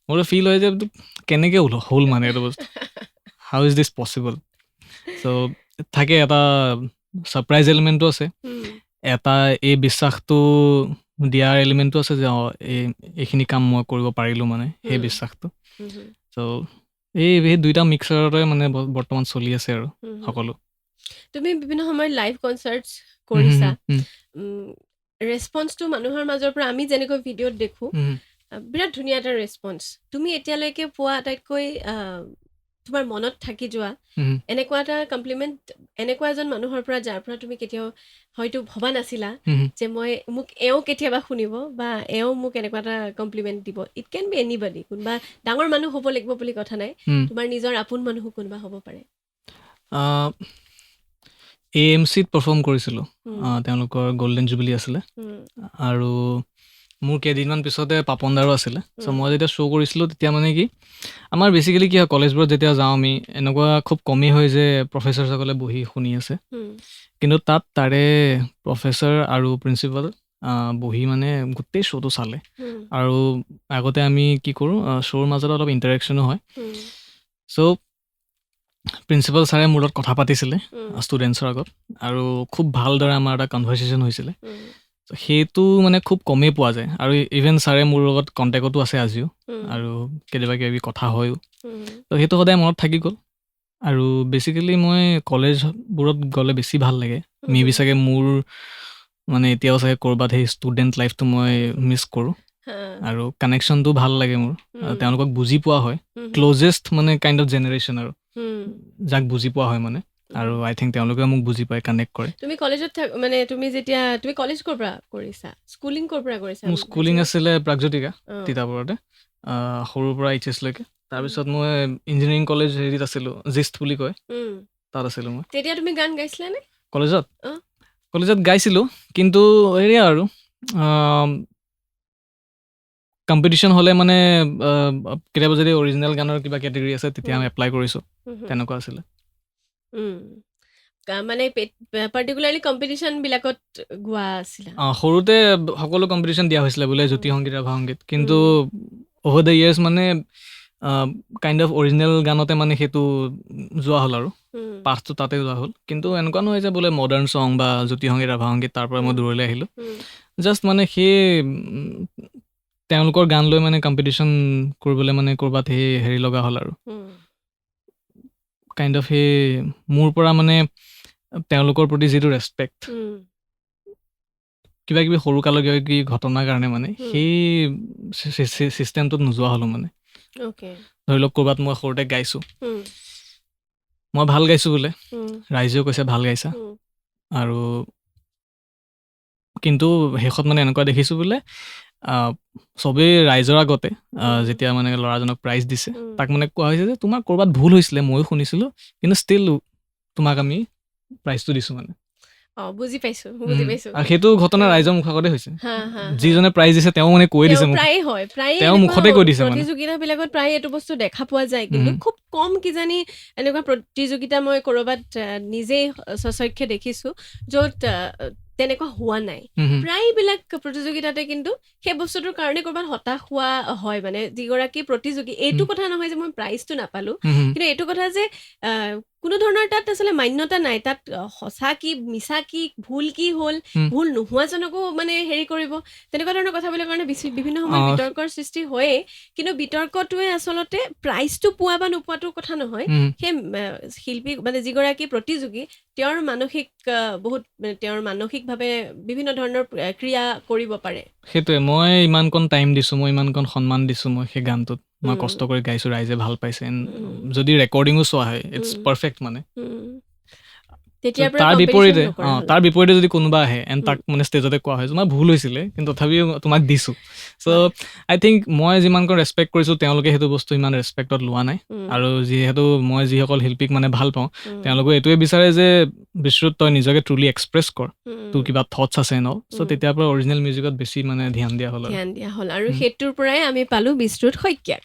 মোৰতো ফিল হয় যে এইটো কেনেকে হ'ল মানে এইটো বস্তু, how is this possible. So থাকে এটা ছাৰপ্ৰাইজ এলিমেণ্টো আছে, এটা এই বিশ্বাসটো দিয়াৰ এলিমেণ্টো আছে যে অঁ এইখিনি কাম মই কৰিব পাৰিলোঁ মানে, সেই বিশ্বাসটো। চ' এই দুইটা মিক্সাৰতে মানে বৰ্তমান চলি আছে আৰু সকলো। তুমি বিভিন্ন সময়ত লাইভ কনচাৰ্টছ কৰিছা, ৰেচপন্সটো মানুহৰ মাজৰ পৰা আমি যেনেকৈ ভিডিঅ'ত দেখোঁ, বিৰাট ধুনীয়া এটা ৰেচপন্স। তুমি এতিয়ালৈকে পোৱা আটাইতকৈ তোমাৰ মনত থাকি যোৱা এনেকুৱা এটা কমপ্লিমেণ্ট, এনেকুৱা এজন মানুহৰ পৰা যাৰ পৰা তুমি কেতিয়াও হয়তো ভবা নাছিলা যে মই মোক এওঁ কেতিয়াবা শুনিব বা এওঁ মোক এনেকুৱা এটা কমপ্লিমেণ্ট দিব। It can be anybody, কোনোবা ডাঙৰ মানুহ হ'ব লাগিব বুলি কথা নাই, তোমাৰ নিজৰ আপোন মানুহো কোনোবা হ'ব পাৰে। এ এম চিত পাৰফৰ্ম কৰিছিলোঁ, তেওঁলোকৰ গল্ডেন জুবিলি আছিলে আৰু মোৰ কেইদিনমান পিছতে পাপন দাৰো আছিলে। চ' মই যেতিয়া শ্ব' কৰিছিলোঁ, তেতিয়া মানে কি, আমাৰ বেচিকেলি কি হয়, কলেজবোৰত যেতিয়া যাওঁ আমি, এনেকুৱা খুব কমেই হয় যে প্ৰফেচাৰসকলে বহি শুনি আছে। কিন্তু তাত তাৰে প্ৰফেচাৰ আৰু প্ৰিন্সিপাল বহি মানে গোটেই শ্ব'টো চালে। আৰু আগতে আমি কি কৰোঁ, শ্ব'ৰ মাজত অলপ ইণ্টাৰেকশ্যনো হয়। চ' প্ৰিন্সিপাল ছাৰে মোৰ লগত কথা পাতিছিলে ষ্টুডেণ্টছৰ আগত আৰু খুব ভালদৰে আমাৰ এটা কনভাৰ্চেশ্যন হৈছিলে। সেইটো মানে খুব কমেই পোৱা যায়। আৰু ইভেন ছাৰে মোৰ লগত কণ্টেক্টতো আছে আজিও আৰু কেতিয়াবা কিবা কিবি কথা হয়ো। ত' সেইটো সদায় মনত থাকি গ'ল। আৰু বেচিকেলি মই কলেজবোৰত গ'লে বেছি ভাল লাগে। মে বি চাগে মোৰ মানে এতিয়াও চাগে ক'ৰবাত সেই ষ্টুডেণ্ট লাইফটো মই মিছ কৰোঁ আৰু কানেকশ্যনটো ভাল লাগে মোৰ আৰু তেওঁলোকক বুজি পোৱা হয়, ক্ল'জেষ্ট মানে কাইণ্ড অফ জেনেৰেশ্যন আৰু যাক বুজি পোৱা হয় মানে। আৰু আই থিংক তেওঁলোকেও মোক বুজি পায়, কানেক্ট কৰে। তুমি কলেজত থাক মানে তুমি যেতিয়া তুমি কলেজ ক'ৰ পৰা কৰিছা, স্কুলিং ক'ৰ পৰা কৰিছা? মোৰ স্কুলিং আছিলে প্ৰাগজ্যোতিকা, তিতাবৰতে, সৰুৰ পৰা এইচ এছলৈকে। তাৰপিছত মই ইঞ্জিনিয়াৰিং কলেজ হেৰিত আছিলোঁ, জিষ্ট বুলি কয়, তাত আছিলোঁ মই। তেতিয়া তুমি গান গাইছিলানে? কলেজত? কলেজত গাইছিলোঁ, কিন্তু হেৰিয়া আৰু কম্পিটিশ্যন হ'লে মানে কেতিয়াবা যদি অৰিজিনেল গানৰ কিবা কেটেগৰী আছে, তেতিয়া আমি এপ্লাই কৰিছোঁ, তেনেকুৱা আছিলে। মানে পাৰ্টিকুলাৰলি কম্পিটিশ্যন বিলাকত গোৱা আছিলা? অঁ, সৰুতে সকলো কম্পিটিশ্যন দিয়া হৈছিলে বোলে, জ্যোতি সংগীত, ৰাভা সংগীত। কিন্তু অভাৰ the years মানে কাইণ্ড অফ অৰিজিনেল গানতে মানে সেইটো যোৱা হ'ল আৰু পাথটো তাতে যোৱা হ'ল। কিন্তু এনেকুৱা নহয় যে বোলে মডাৰ্ণ ছং বা জ্যোতি সংগীত, ৰাভা সংগীত তাৰ পৰা মই দূৰলৈ আহিলোঁ। জাষ্ট মানে সেই তেওঁলোকৰ গান লৈ মানে কম্পিটিশ্যন কৰিবলৈ মানে ক'ৰবাত সেই হেৰি লগা হ'ল আৰু কাইণ্ড অফ সেই মোৰ পৰা মানে তেওঁলোকৰ প্ৰতি যিটো ৰেচপেক্ট, কিবা কিবি সৰু কালৰ কিবা কিবি ঘটনাৰ কাৰণে মানে সেই চিষ্টেমটোত নোযোৱা হ'লো মানে। ধৰি লওক ক'ৰবাত মই সৰুতে গাইছোঁ, মই ভাল গাইছোঁ বোলে, ৰাইজেও কৈছে ভাল গাইছা, আৰু কিন্তু শেষত মানে এনেকুৱা দেখিছোঁ বোলে চবেই ৰাইজৰ আগতে যেতিয়া মানে ল'ৰাজনক প্ৰাইজ দিছে, তাক মানে কোৱা হৈছে যে তোমাৰ ক'ৰবাত ভুল হৈছিলে, ময়ো শুনিছিলোঁ, কিন্তু ষ্টিল তোমাক আমি প্ৰাইজটো দিছোঁ মানে। অ, বুজি পাইছো, বুজি পাইছো। আৰু সেইটো ঘটনা ৰাইজৰ মুখৰ আগতে হৈছে। হা হা যিজনে প্ৰাইজ দিছে, তেওঁ মানে কৈ দিছে মোক। প্ৰায়ে হয়, প্ৰায়ে। তেওঁ মুখতে কৈ দিছে মানে। প্ৰতিযোগিতাবিলাকত প্ৰায়ে এইটো বস্তু দেখা পোৱা যায়। কিন্তু খুব কম কিজানি এনেকুৱা প্ৰতিযোগিতা মই ক'ৰবাত নিজেই স্বচক্ষে দেখিছো য'ত তেনেকুৱা হোৱা নাই। হুম, হুম। প্ৰায়বিলাক প্ৰতিযোগিতাতে কিন্তু সেই বস্তুটোৰ কাৰণে ক'ৰবাত হতাশ হোৱা হয়। মানে যিগৰাকী প্ৰতিযোগী, এইটো কথা নহয় যে মই প্ৰাইজটো নাপালো, হুম, হুম। কিন্তু এইটো কথা যে কোনো ধৰণৰ তাত আচলতে মান্যতা নাই। তাত সঁচা কি, মিছা কি, ভুল কি হ'ল, ভুল নোহোৱাজনকো মানে হেৰি কৰিব, তেনেকুৱা ধৰণৰ কথাবিলাকৰ কাৰণে বেছি বিভিন্ন সময়ত বিতৰ্কৰ সৃষ্টি হয়েই। কিন্তু বিতৰ্কটোৱে আচলতে প্ৰাইজটো পোৱা বা নোপোৱাটোৰ কথা নহয়, সেই শিল্পী মানে যিগৰাকী প্ৰতিযোগী, তেওঁৰ মানসিক বহুত মানে তেওঁৰ মানসিকভাৱে বিভিন্ন ধৰণৰ ক্ৰিয়া কৰিব পাৰে। সেইটোৱে, মই ইমানকণ টাইম দিছোঁ, মই ইমানকণ সন্মান দিছোঁ, মই সেই গানটোত মই কষ্ট কৰি গাইছোঁ, ৰাইজে ভাল পাইছে। And যদি ৰেকৰ্ডিঙো চোৱা হয়, it's perfect মানে। তেতিয়াৰ পৰা তাৰ competition বিপৰীতে নকৰা হ'ল। তাৰ বিপৰীতে যদি কোনোবা আহে এণ্ড তাক মানে ষ্টেজতে কোৱা হয়, তোমাৰ ভুল হৈছিলে, কিন্তু তথাপিও তোমাক দিছোঁ। চ' আই থিংক মই যিমানকণ ৰেচপেক্ট কৰিছোঁ, তেওঁলোকে সেইটো বস্তু ইমান ৰেচপেক্টত লোৱা নাই। আৰু যিহেতু মই যিসকল শিল্পীক মানে ভাল পাওঁ, তেওঁলোকে এইটোৱে বিচাৰে যে বিশ্ৰুত, তই নিজকে ট্ৰুলি এক্সপ্ৰেছ কৰ, তোৰ কিবা থটছ আছে ন। চ' তেতিয়াৰ পৰা অৰিজিনেল মিউজিকত বেছি মানে ধ্যান দিয়া হ'ল আৰু। ধ্যান দিয়া হ'ল আৰু সেইটোৰ পৰাই আমি পালো বিশ্ৰুত শইকীয়াক।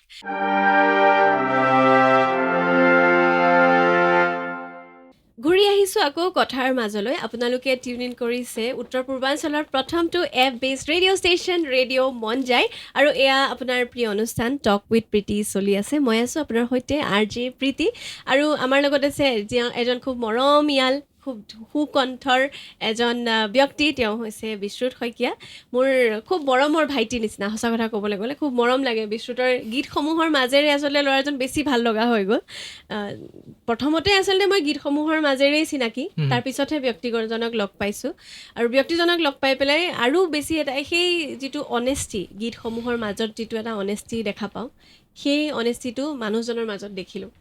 ঘূৰি আহিছো আকৌ কথাৰ মাজলৈ। আপোনালোকে টিউন ইন কৰিছে উত্তৰ পূৰ্বাঞ্চলৰ প্ৰথমটো app based radio' station radio' মন যায় আৰু এয়া আপোনাৰ প্ৰিয় অনুষ্ঠান টক উইথ প্ৰীতি চলি আছে। মই আছোঁ আপোনাৰ সৈতে আৰ জে প্ৰীতি আৰু আমাৰ লগত আছে এজন খুব মৰমীয়াল, খুব সুকণ্ঠৰ এজন ব্যক্তি। তেওঁ হৈছে বিশ্ৰুত শইকীয়া, মোৰ খুব মৰমৰ ভাইটিৰ নিচিনা। সঁচা কথা ক'বলৈ গ'লে খুব মৰম লাগে। বিশ্ৰুতৰ গীতসমূহৰ মাজেৰে আচলতে ল'ৰাজন বেছি ভাল লগা হৈ গ'ল। প্ৰথমতে আচলতে মই গীতসমূহৰ মাজেৰেই চিনাকি, তাৰপিছতহে ব্যক্তিজনক লগ পাইছোঁ আৰু ব্যক্তিজনক লগ পাই পেলাই আৰু বেছি এটা সেই যিটো অনেষ্টি, গীতসমূহৰ মাজত যিটো এটা অনেষ্টি দেখা পাওঁ, সেই অনেষ্টিটো মানুহজনৰ মাজত দেখিলোঁ।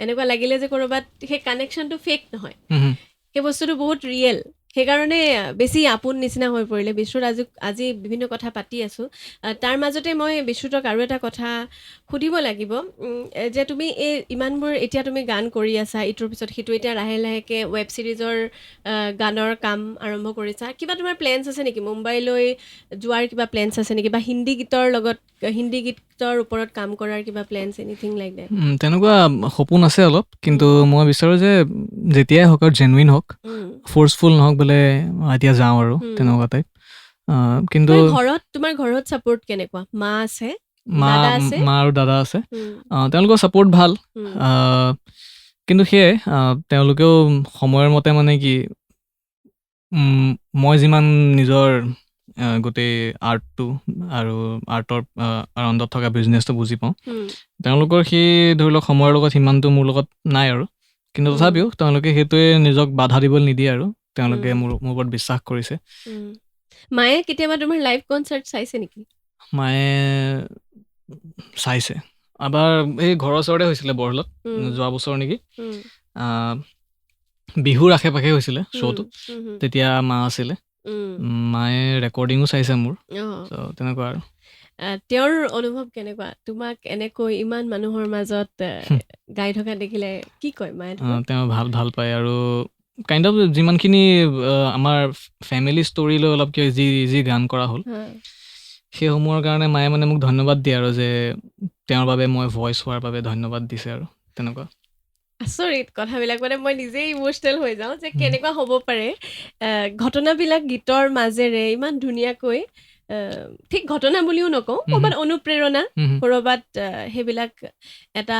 এনেকুৱা লাগিলে যে ক'ৰবাত সেই কানেকশ্যনটো ফেক নহয়, সেই বস্তুটো বহুত ৰিয়েল। সেইকাৰণে বেছি আপোন নিচিনা হৈ পৰিলে। বিশ্ৰুত, আজি আজি বিভিন্ন কথা পাতি আছোঁ, তাৰ মাজতে মই বিশ্ৰুতক আৰু এটা কথা সুধিব লাগিব যে তুমি এই ইমানবোৰ এতিয়া তুমি গান কৰি আছা, ইটোৰ পিছত সিটো, এতিয়া লাহে লাহেকৈ ৱেব ছিৰিজৰ গানৰ কাম আৰম্ভ কৰিছা, কিবা তোমাৰ প্লেনছ আছে নেকি? মুম্বাইলৈ যোৱাৰ কিবা প্লেনছ আছে নেকি, বা হিন্দী গীতৰ লগত, হিন্দী গীতৰ ওপৰত কাম কৰাৰ কিবা প্লেনছ, এনিথিং লাইক that? তেনেকুৱা সপোন আছে অলপ, কিন্তু মই বিচাৰোঁ যে যেতিয়াই হওক আৰু জেনুইন হওক, ফ'ৰ্চফুল নহওক, বোলে এতিয়া যাওঁ আৰু তেনেকুৱা টাইপ। কিন্তু তোমাৰ ঘৰত ছাপৰ্ট কেনেকুৱা? মা আছে, মা দাদা আছে? মা আৰু দাদা আছে। তেওঁলোকৰ ছাপৰ্ট ভাল, কিন্তু সেয়াই তেওঁলোকেও সময়ৰ মতে মানে কি, মই যিমান নিজৰ গোটেই আৰ্টটো আৰু আৰ্টৰ আৰণ্ডত থকা বিজনেছটো বুজি পাওঁ, তেওঁলোকৰ সেই ধৰি লওক সময়ৰ লগত সিমানটো মোৰ লগত নাই আৰু। কিন্তু তথাপিও তেওঁলোকে সেইটোৱে নিজক বাধা দিবলৈ নিদিয়ে আৰু তেওঁলোকে মোৰ ওপৰত বিশ্বাস কৰিছে। মায়ে কেতিয়াবা তোমাৰ লাইভ কনচাৰ্ট চাইছে নেকি? মায়ে চাইছে এবাৰ, এই ঘৰৰ ওচৰতে হৈছিলে বৰহলত, যোৱা বছৰ নেকি, বিহুৰ আশে পাশে হৈছিলে শ্ব'টো, তেতিয়া মা আছিলে, মায়ে ৰেকৰ্ডিঙো চাইছে মোৰ, তেনেকুৱা আৰু। তেওঁৰ অনুভৱ কেনেকুৱা তোমাক এনেকৈ ইমান মানুহৰ মাজত গাই থকা দেখিলে? কি কয় মায়ে? তেওঁ ভাল ভাল পায় আৰু কাইণ্ড অফ যিমানখিনি আমাৰ ফেমিলি ষ্টৰী লৈ অলপ যি যি গান কৰা হ'ল, সেইসমূহৰ কাৰণে মায়ে মানে মোক ধন্যবাদ দিয়ে আৰু যে তেওঁৰ বাবে মই ভইচ হোৱাৰ বাবে ধন্যবাদ দিছে আৰু তেনেকুৱা। আচৰিত কথাবিলাক, মানে মই নিজেই ইম'চনেল হৈ যাওঁ যে কেনেকুৱা হ'ব পাৰে ঘটনাবিলাক গীতৰ মাজেৰে ইমান ধুনীয়াকৈ, ঠিক ঘটনা বুলিও নকওঁ, ক'ৰবাত অনুপ্ৰেৰণা, ক'ৰবাত সেইবিলাক এটা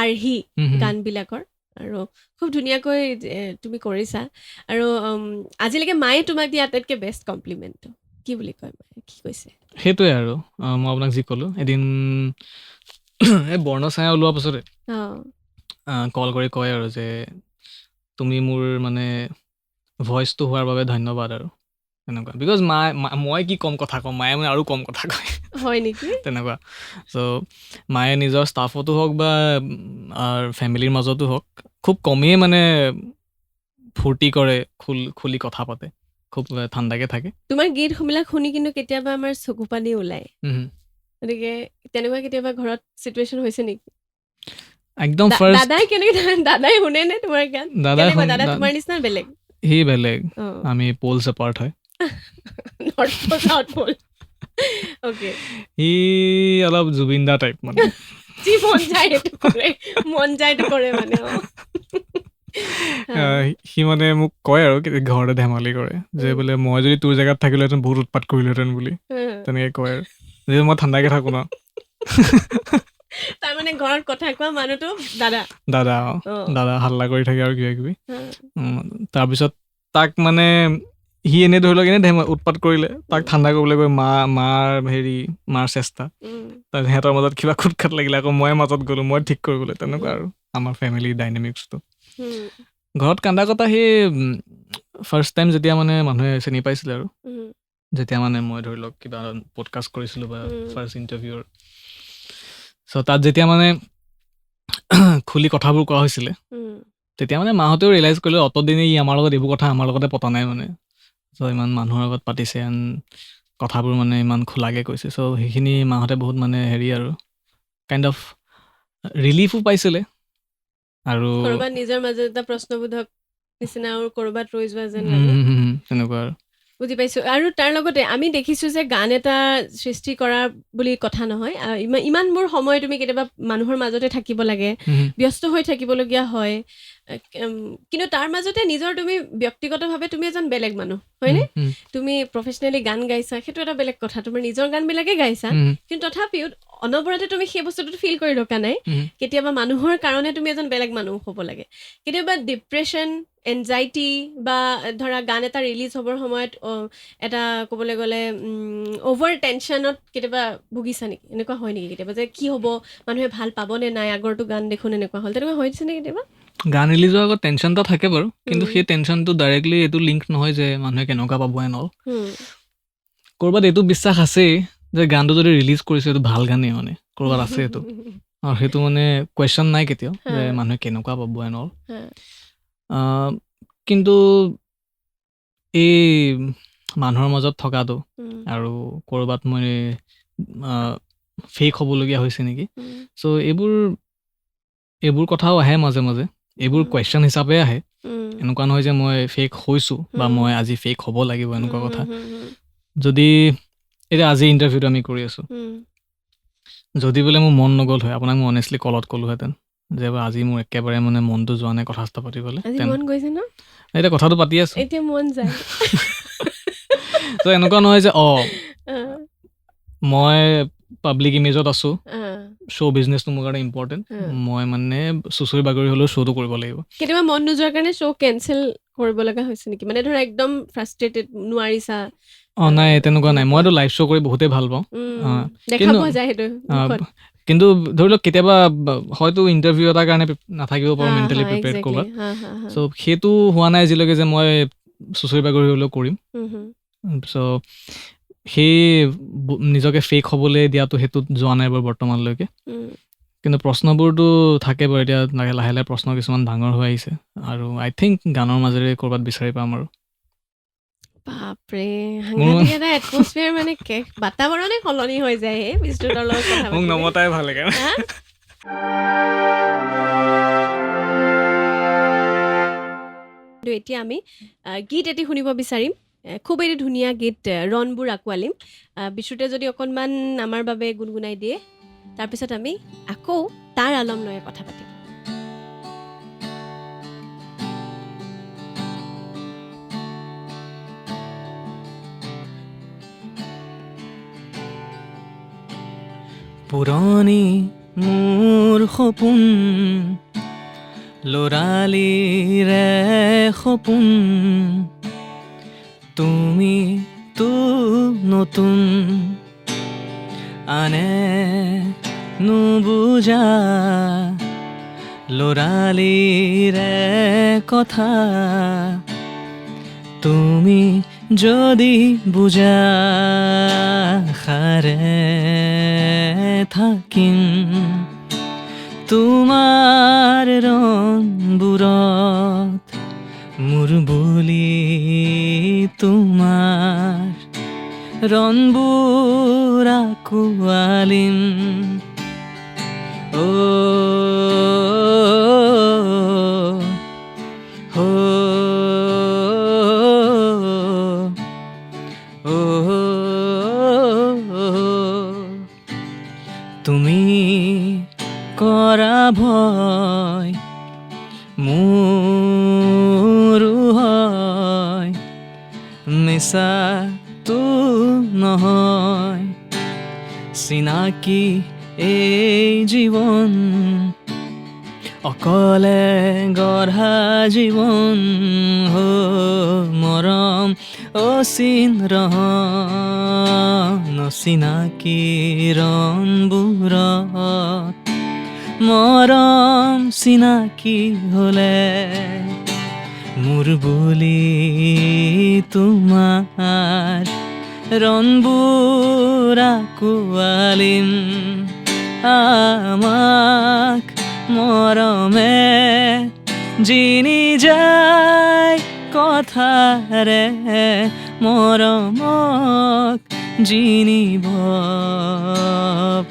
আৰ্হি গানবিলাকৰ, আৰু খুব ধুনীয়াকৈ তুমি কৰিছা। আৰু আজিলৈকে মায়ে তোমাক দিয়া আটাইতকৈ বেষ্ট কমপ্লিমেণ্টটো কি বুলি কয়? মায়ে কি কৈছে? সেইটোৱে আৰু মই আপোনাক যি ক'লোঁ, এদিন এই বৰ্ণ ছায়া ওলোৱাৰ পাছতে কল কৰি কয় আৰু যে তুমি মোৰ মানে ভইচটো হোৱাৰ বাবে ধন্যবাদ আৰু তেনেকুৱা। Because মই কি কম কথা কম, মায়ে মানে আৰু কম কথা কয়। হয় নেকি? তেনেকুৱা। চ' মায়ে নিজৰ ষ্টাফতো হওক বা ফেমিলিৰ মাজতো হওক খুব কমেই মানে ফূৰ্তি কৰে, খুলি কথা পাতে, খুব ঠাণ্ডাকে থাকে। তোমাৰ গীতবিলাক শুনি কিন্তু কেতিয়াবা আমাৰ চকু পানী ওলায়, গতিকে তেনেকুৱা কেতিয়াবা ঘৰত চিটুৱেশ্যন হৈছে নেকি? একদম ফাৰ্ষ্ট দাদাই কেনেকে, দাদাই শুনে নে তোমাৰ গান? দাদা তোমাৰ নিচিনা বেলেগ? সি বেলেগ, আমি প'লছ এপাৰ্ট হয়। North pole, south pole. Okay. সি অলপ জুবিন দা টাইপ মানে, যি মন যায় সেইটো কৰে, মন যায় সেইটো কৰে মানে। সি মানে মোক কয় আৰু ঘৰতে ধেমালি কৰে যে বোলে মই যদি তোৰ জেগাত থাকিলোহেঁতেন বহুত উৎপাত কৰিলোহেঁতেন বুলি, তেনেকে কয় আৰু। যে মই ঠাণ্ডাকে থাকো ন। তাৰমানে ঘৰত কথা কোৱা মানুহটো দাদা। দাদা, দাদা হাল্লা কৰি থাকে আৰু কিবা কিবি। তাৰপিছত তাক মানে সি এনেই ধৰি লওক এনেই উৎপাত কৰিলে তাক ঠাণ্ডা কৰিবলৈ গৈ মাৰ হেৰি মাৰ চেষ্টা, তাৰপিছত সিহঁতৰ মাজত কিবা খুট খাট লাগিলে আকৌ মই মাজত গ'লো, মই ঠিক কৰিবলৈ, তেনেকুৱা আৰু আমাৰ ফেমিলি ডাইনামিক্সটো। ঘৰত কান্দা কটা সেই ফাৰ্ষ্ট টাইম যেতিয়া মানে মানুহে চিনি পাইছিলে আৰু যেতিয়া মানে মই ধৰি লওক কিবা পডকাষ্ট কৰিছিলোঁ বা ফাৰ্ষ্ট ইণ্টাৰভিউৰ, চ' তাত যেতিয়া মানে খুলি কথাবোৰ কোৱা হৈছিলে তেতিয়া মানে মাহঁতেও ৰিয়েলাইজ কৰিলে অতদিনে ই আমাৰ লগত এইবোৰ কথা আমাৰ লগতে পতা নাই মানে, চ' ইমান মানুহৰ আগত পাতিছে এণ্ড কথাবোৰ মানে ইমান খোলাকৈ কৈছে, চ' সেইখিনি মাহঁতে বহুত মানে হেৰি আৰু কাইণ্ড অফ ৰিলিফো পাইছিলে আৰু ক'ৰবাত নিজৰ মাজত এটা প্ৰশ্নবোধক নিচিনা আৰু ক'ৰবাত ৰৈ যোৱা যেন লাগে, তেনেকুৱা আৰু। বুজি পাইছোঁ। আৰু তাৰ লগতে আমি দেখিছোঁ যে গান এটা সৃষ্টি কৰা বুলি কথা নহয়, ইমানবোৰ সময় তুমি কেতিয়াবা মানুহৰ মাজতে থাকিব লাগে, ব্যস্ত হৈ থাকিবলগীয়া হয়, কিন্তু তাৰ মাজতে নিজৰ তুমি ব্যক্তিগতভাৱে তুমি এজন বেলেগ মানুহ হয়নে? তুমি প্ৰফেচনেলি গান গাইছা সেইটো এটা বেলেগ কথা, তোমাৰ নিজৰ গানবিলাকে গাইছা, কিন্তু তথাপিও অনবৰতে তুমি সেই বস্তুটো ফিল কৰি থকা নাই। কেতিয়াবা মানুহৰ কাৰণে তুমি এজন বেলেগ মানুহ হ'ব লাগে। কেতিয়াবা ডিপ্ৰেশ্যন, এনজাইটি বা ধৰা গান এটা ৰিলিজ হ'বৰ সময়ত এটা ক'বলৈ গ'লে অ'ভাৰ টেনশ্যনত কেতিয়াবা ভুগিছা নেকি? এনেকুৱা হয় নেকি কেতিয়াবা যে কি হ'ব, মানুহে ভাল পাবনে নাই, আগৰটো গান দেখোন এনেকুৱা হ'ল, তেনেকুৱা হৈছে নে কেতিয়াবা? গান ৰিলিজ হোৱাৰ আগত টেনশ্যন এটা থাকে বাৰু, কিন্তু সেই টেনশ্যনটো ডাইৰেক্টলি এইটো লিংক নহয় যে মানুহে কেনেকুৱা পাব এন অল। ক'ৰবাত এইটো বিশ্বাস আছেই যে গানটো যদি ৰিলিজ কৰিছে এইটো ভাল গানেই, মানে ক'ৰবাত আছে সেইটো, আৰু সেইটো মানে কুৱেশ্যন নাই কেতিয়াও যে মানুহে কেনেকুৱা পাব এণ্ড অল। কিন্তু এই মানুহৰ মাজত থকাটো আৰু ক'ৰবাত মই ফেক হ'বলগীয়া হৈছে নেকি, চ' এইবোৰ কথাও আহে মাজে মাজে, এইবোৰ কুৱেশ্যন হিচাপে আহে। এনেকুৱা নহয় যে মই ফেক হৈছোঁ বা মই আজি ফেক হ'ব লাগিব, এনেকুৱা কথা। যদি এতিয়া আজি ইণ্টাৰভিউটো আমি কৰি আছোঁ, যদি বোলে মোৰ মন নগ'ল হয়, আপোনাক মই অনেষ্টলি কলত ক'লোহেঁতেন যে আজি মোৰ একেবাৰে মানে মনটো যোৱা নাই কথা চথা পাতিবলৈ। এতিয়া কথাটো পাতি আছোঁ, এতিয়া মন যায়। ত' এনেকুৱা নহয় যে মই পাব্লিক ইমেজত আছোঁ, শ্ব' বিজনেছটো মোৰ কাৰণে ইম্পৰ্টেণ্ট, মই মানে চুচৰি বাগৰি হ'লেও শ্ব'টো কৰিব লাগিব। কেতিয়াবা মন নোযোৱাৰ কাৰণে শ্ব' কেঞ্চেল কৰিব লগা হৈছে নেকি? মানে ধৰা একদম ফ্ৰাষ্ট্ৰেটেড, নোৱাৰিছা? নাই, তেনেকুৱা নাই। মইতো লাইভ শ্ব' কৰি বহুতেই ভাল পাওঁ, কিন্তু ধৰি লওক কেতিয়াবা হয়তো ইণ্টাৰভিউ এটাৰ কাৰণে নাথাকিব পাৰোঁ মেণ্টেলি প্ৰিপেয়াৰ্ড ক'ৰবাত। চ' সেইটো হোৱা নাই আজিলৈকে যে মই চুচৰি বাগৰি হ'লেও কৰিম। চ' সেই নিজকে ফেক হ'বলৈ দিয়াটো সেইটোত যোৱা নাই বাৰু বৰ্তমানলৈকে। কিন্তু প্ৰশ্নবোৰতো থাকে বাৰু, এতিয়া লাহে লাহে প্ৰশ্ন কিছুমান ডাঙৰ হৈ আহিছে, আৰু আই থিংক গানৰ মাজেৰে ক'ৰবাত বিচাৰি পাম আৰু। বাপৰে, সাংঘাতিক এটা এটমস্ফিয়াৰ, মানে বাতাবৰণে সলনি হৈ যায় হে বিষ্ণুতৰ লগত কথা মোক নমতাই ভাল লাগে। এতিয়া আমি গীত এটি শুনিব বিচাৰিম, খুব এটি ধুনীয়া গীত, ৰণবোৰ আঁকোৱালিম। বিষ্ণুতে যদি অকণমান আমাৰ বাবে গুণগুণাই দিয়ে, তাৰপিছত আমি আকৌ তাৰ আলম লৈ কথা পাতিম। পুৰণি মোৰ সপোন, ল'ৰালিৰে সপোন, তুমি তো নতুন, আনে নুবুজা ল'ৰালিৰে কথা, তুমি যদি বুজা সাৰে থাকিম তোমাৰ ৰণবোৰত, মোৰ বুলি তোমাৰ ৰণবোৰ আঁকোৱালিম। অ' তুমি কৰা ভয় মোৰো হয়, মিছাটো নহয়, চিনাকি এই জীৱন, অকলে গঢ়া জীৱন, হো মৰম অচিন ৰহণ, অচিনাকি ৰণবোৰত মৰম চিনাকি হ'লে, মোৰ বুলি তোমাৰ ৰণবোৰ আঁকোৱালিম, আমাক মৰমে জিনি যায় কথাৰে, মৰমক জিনিব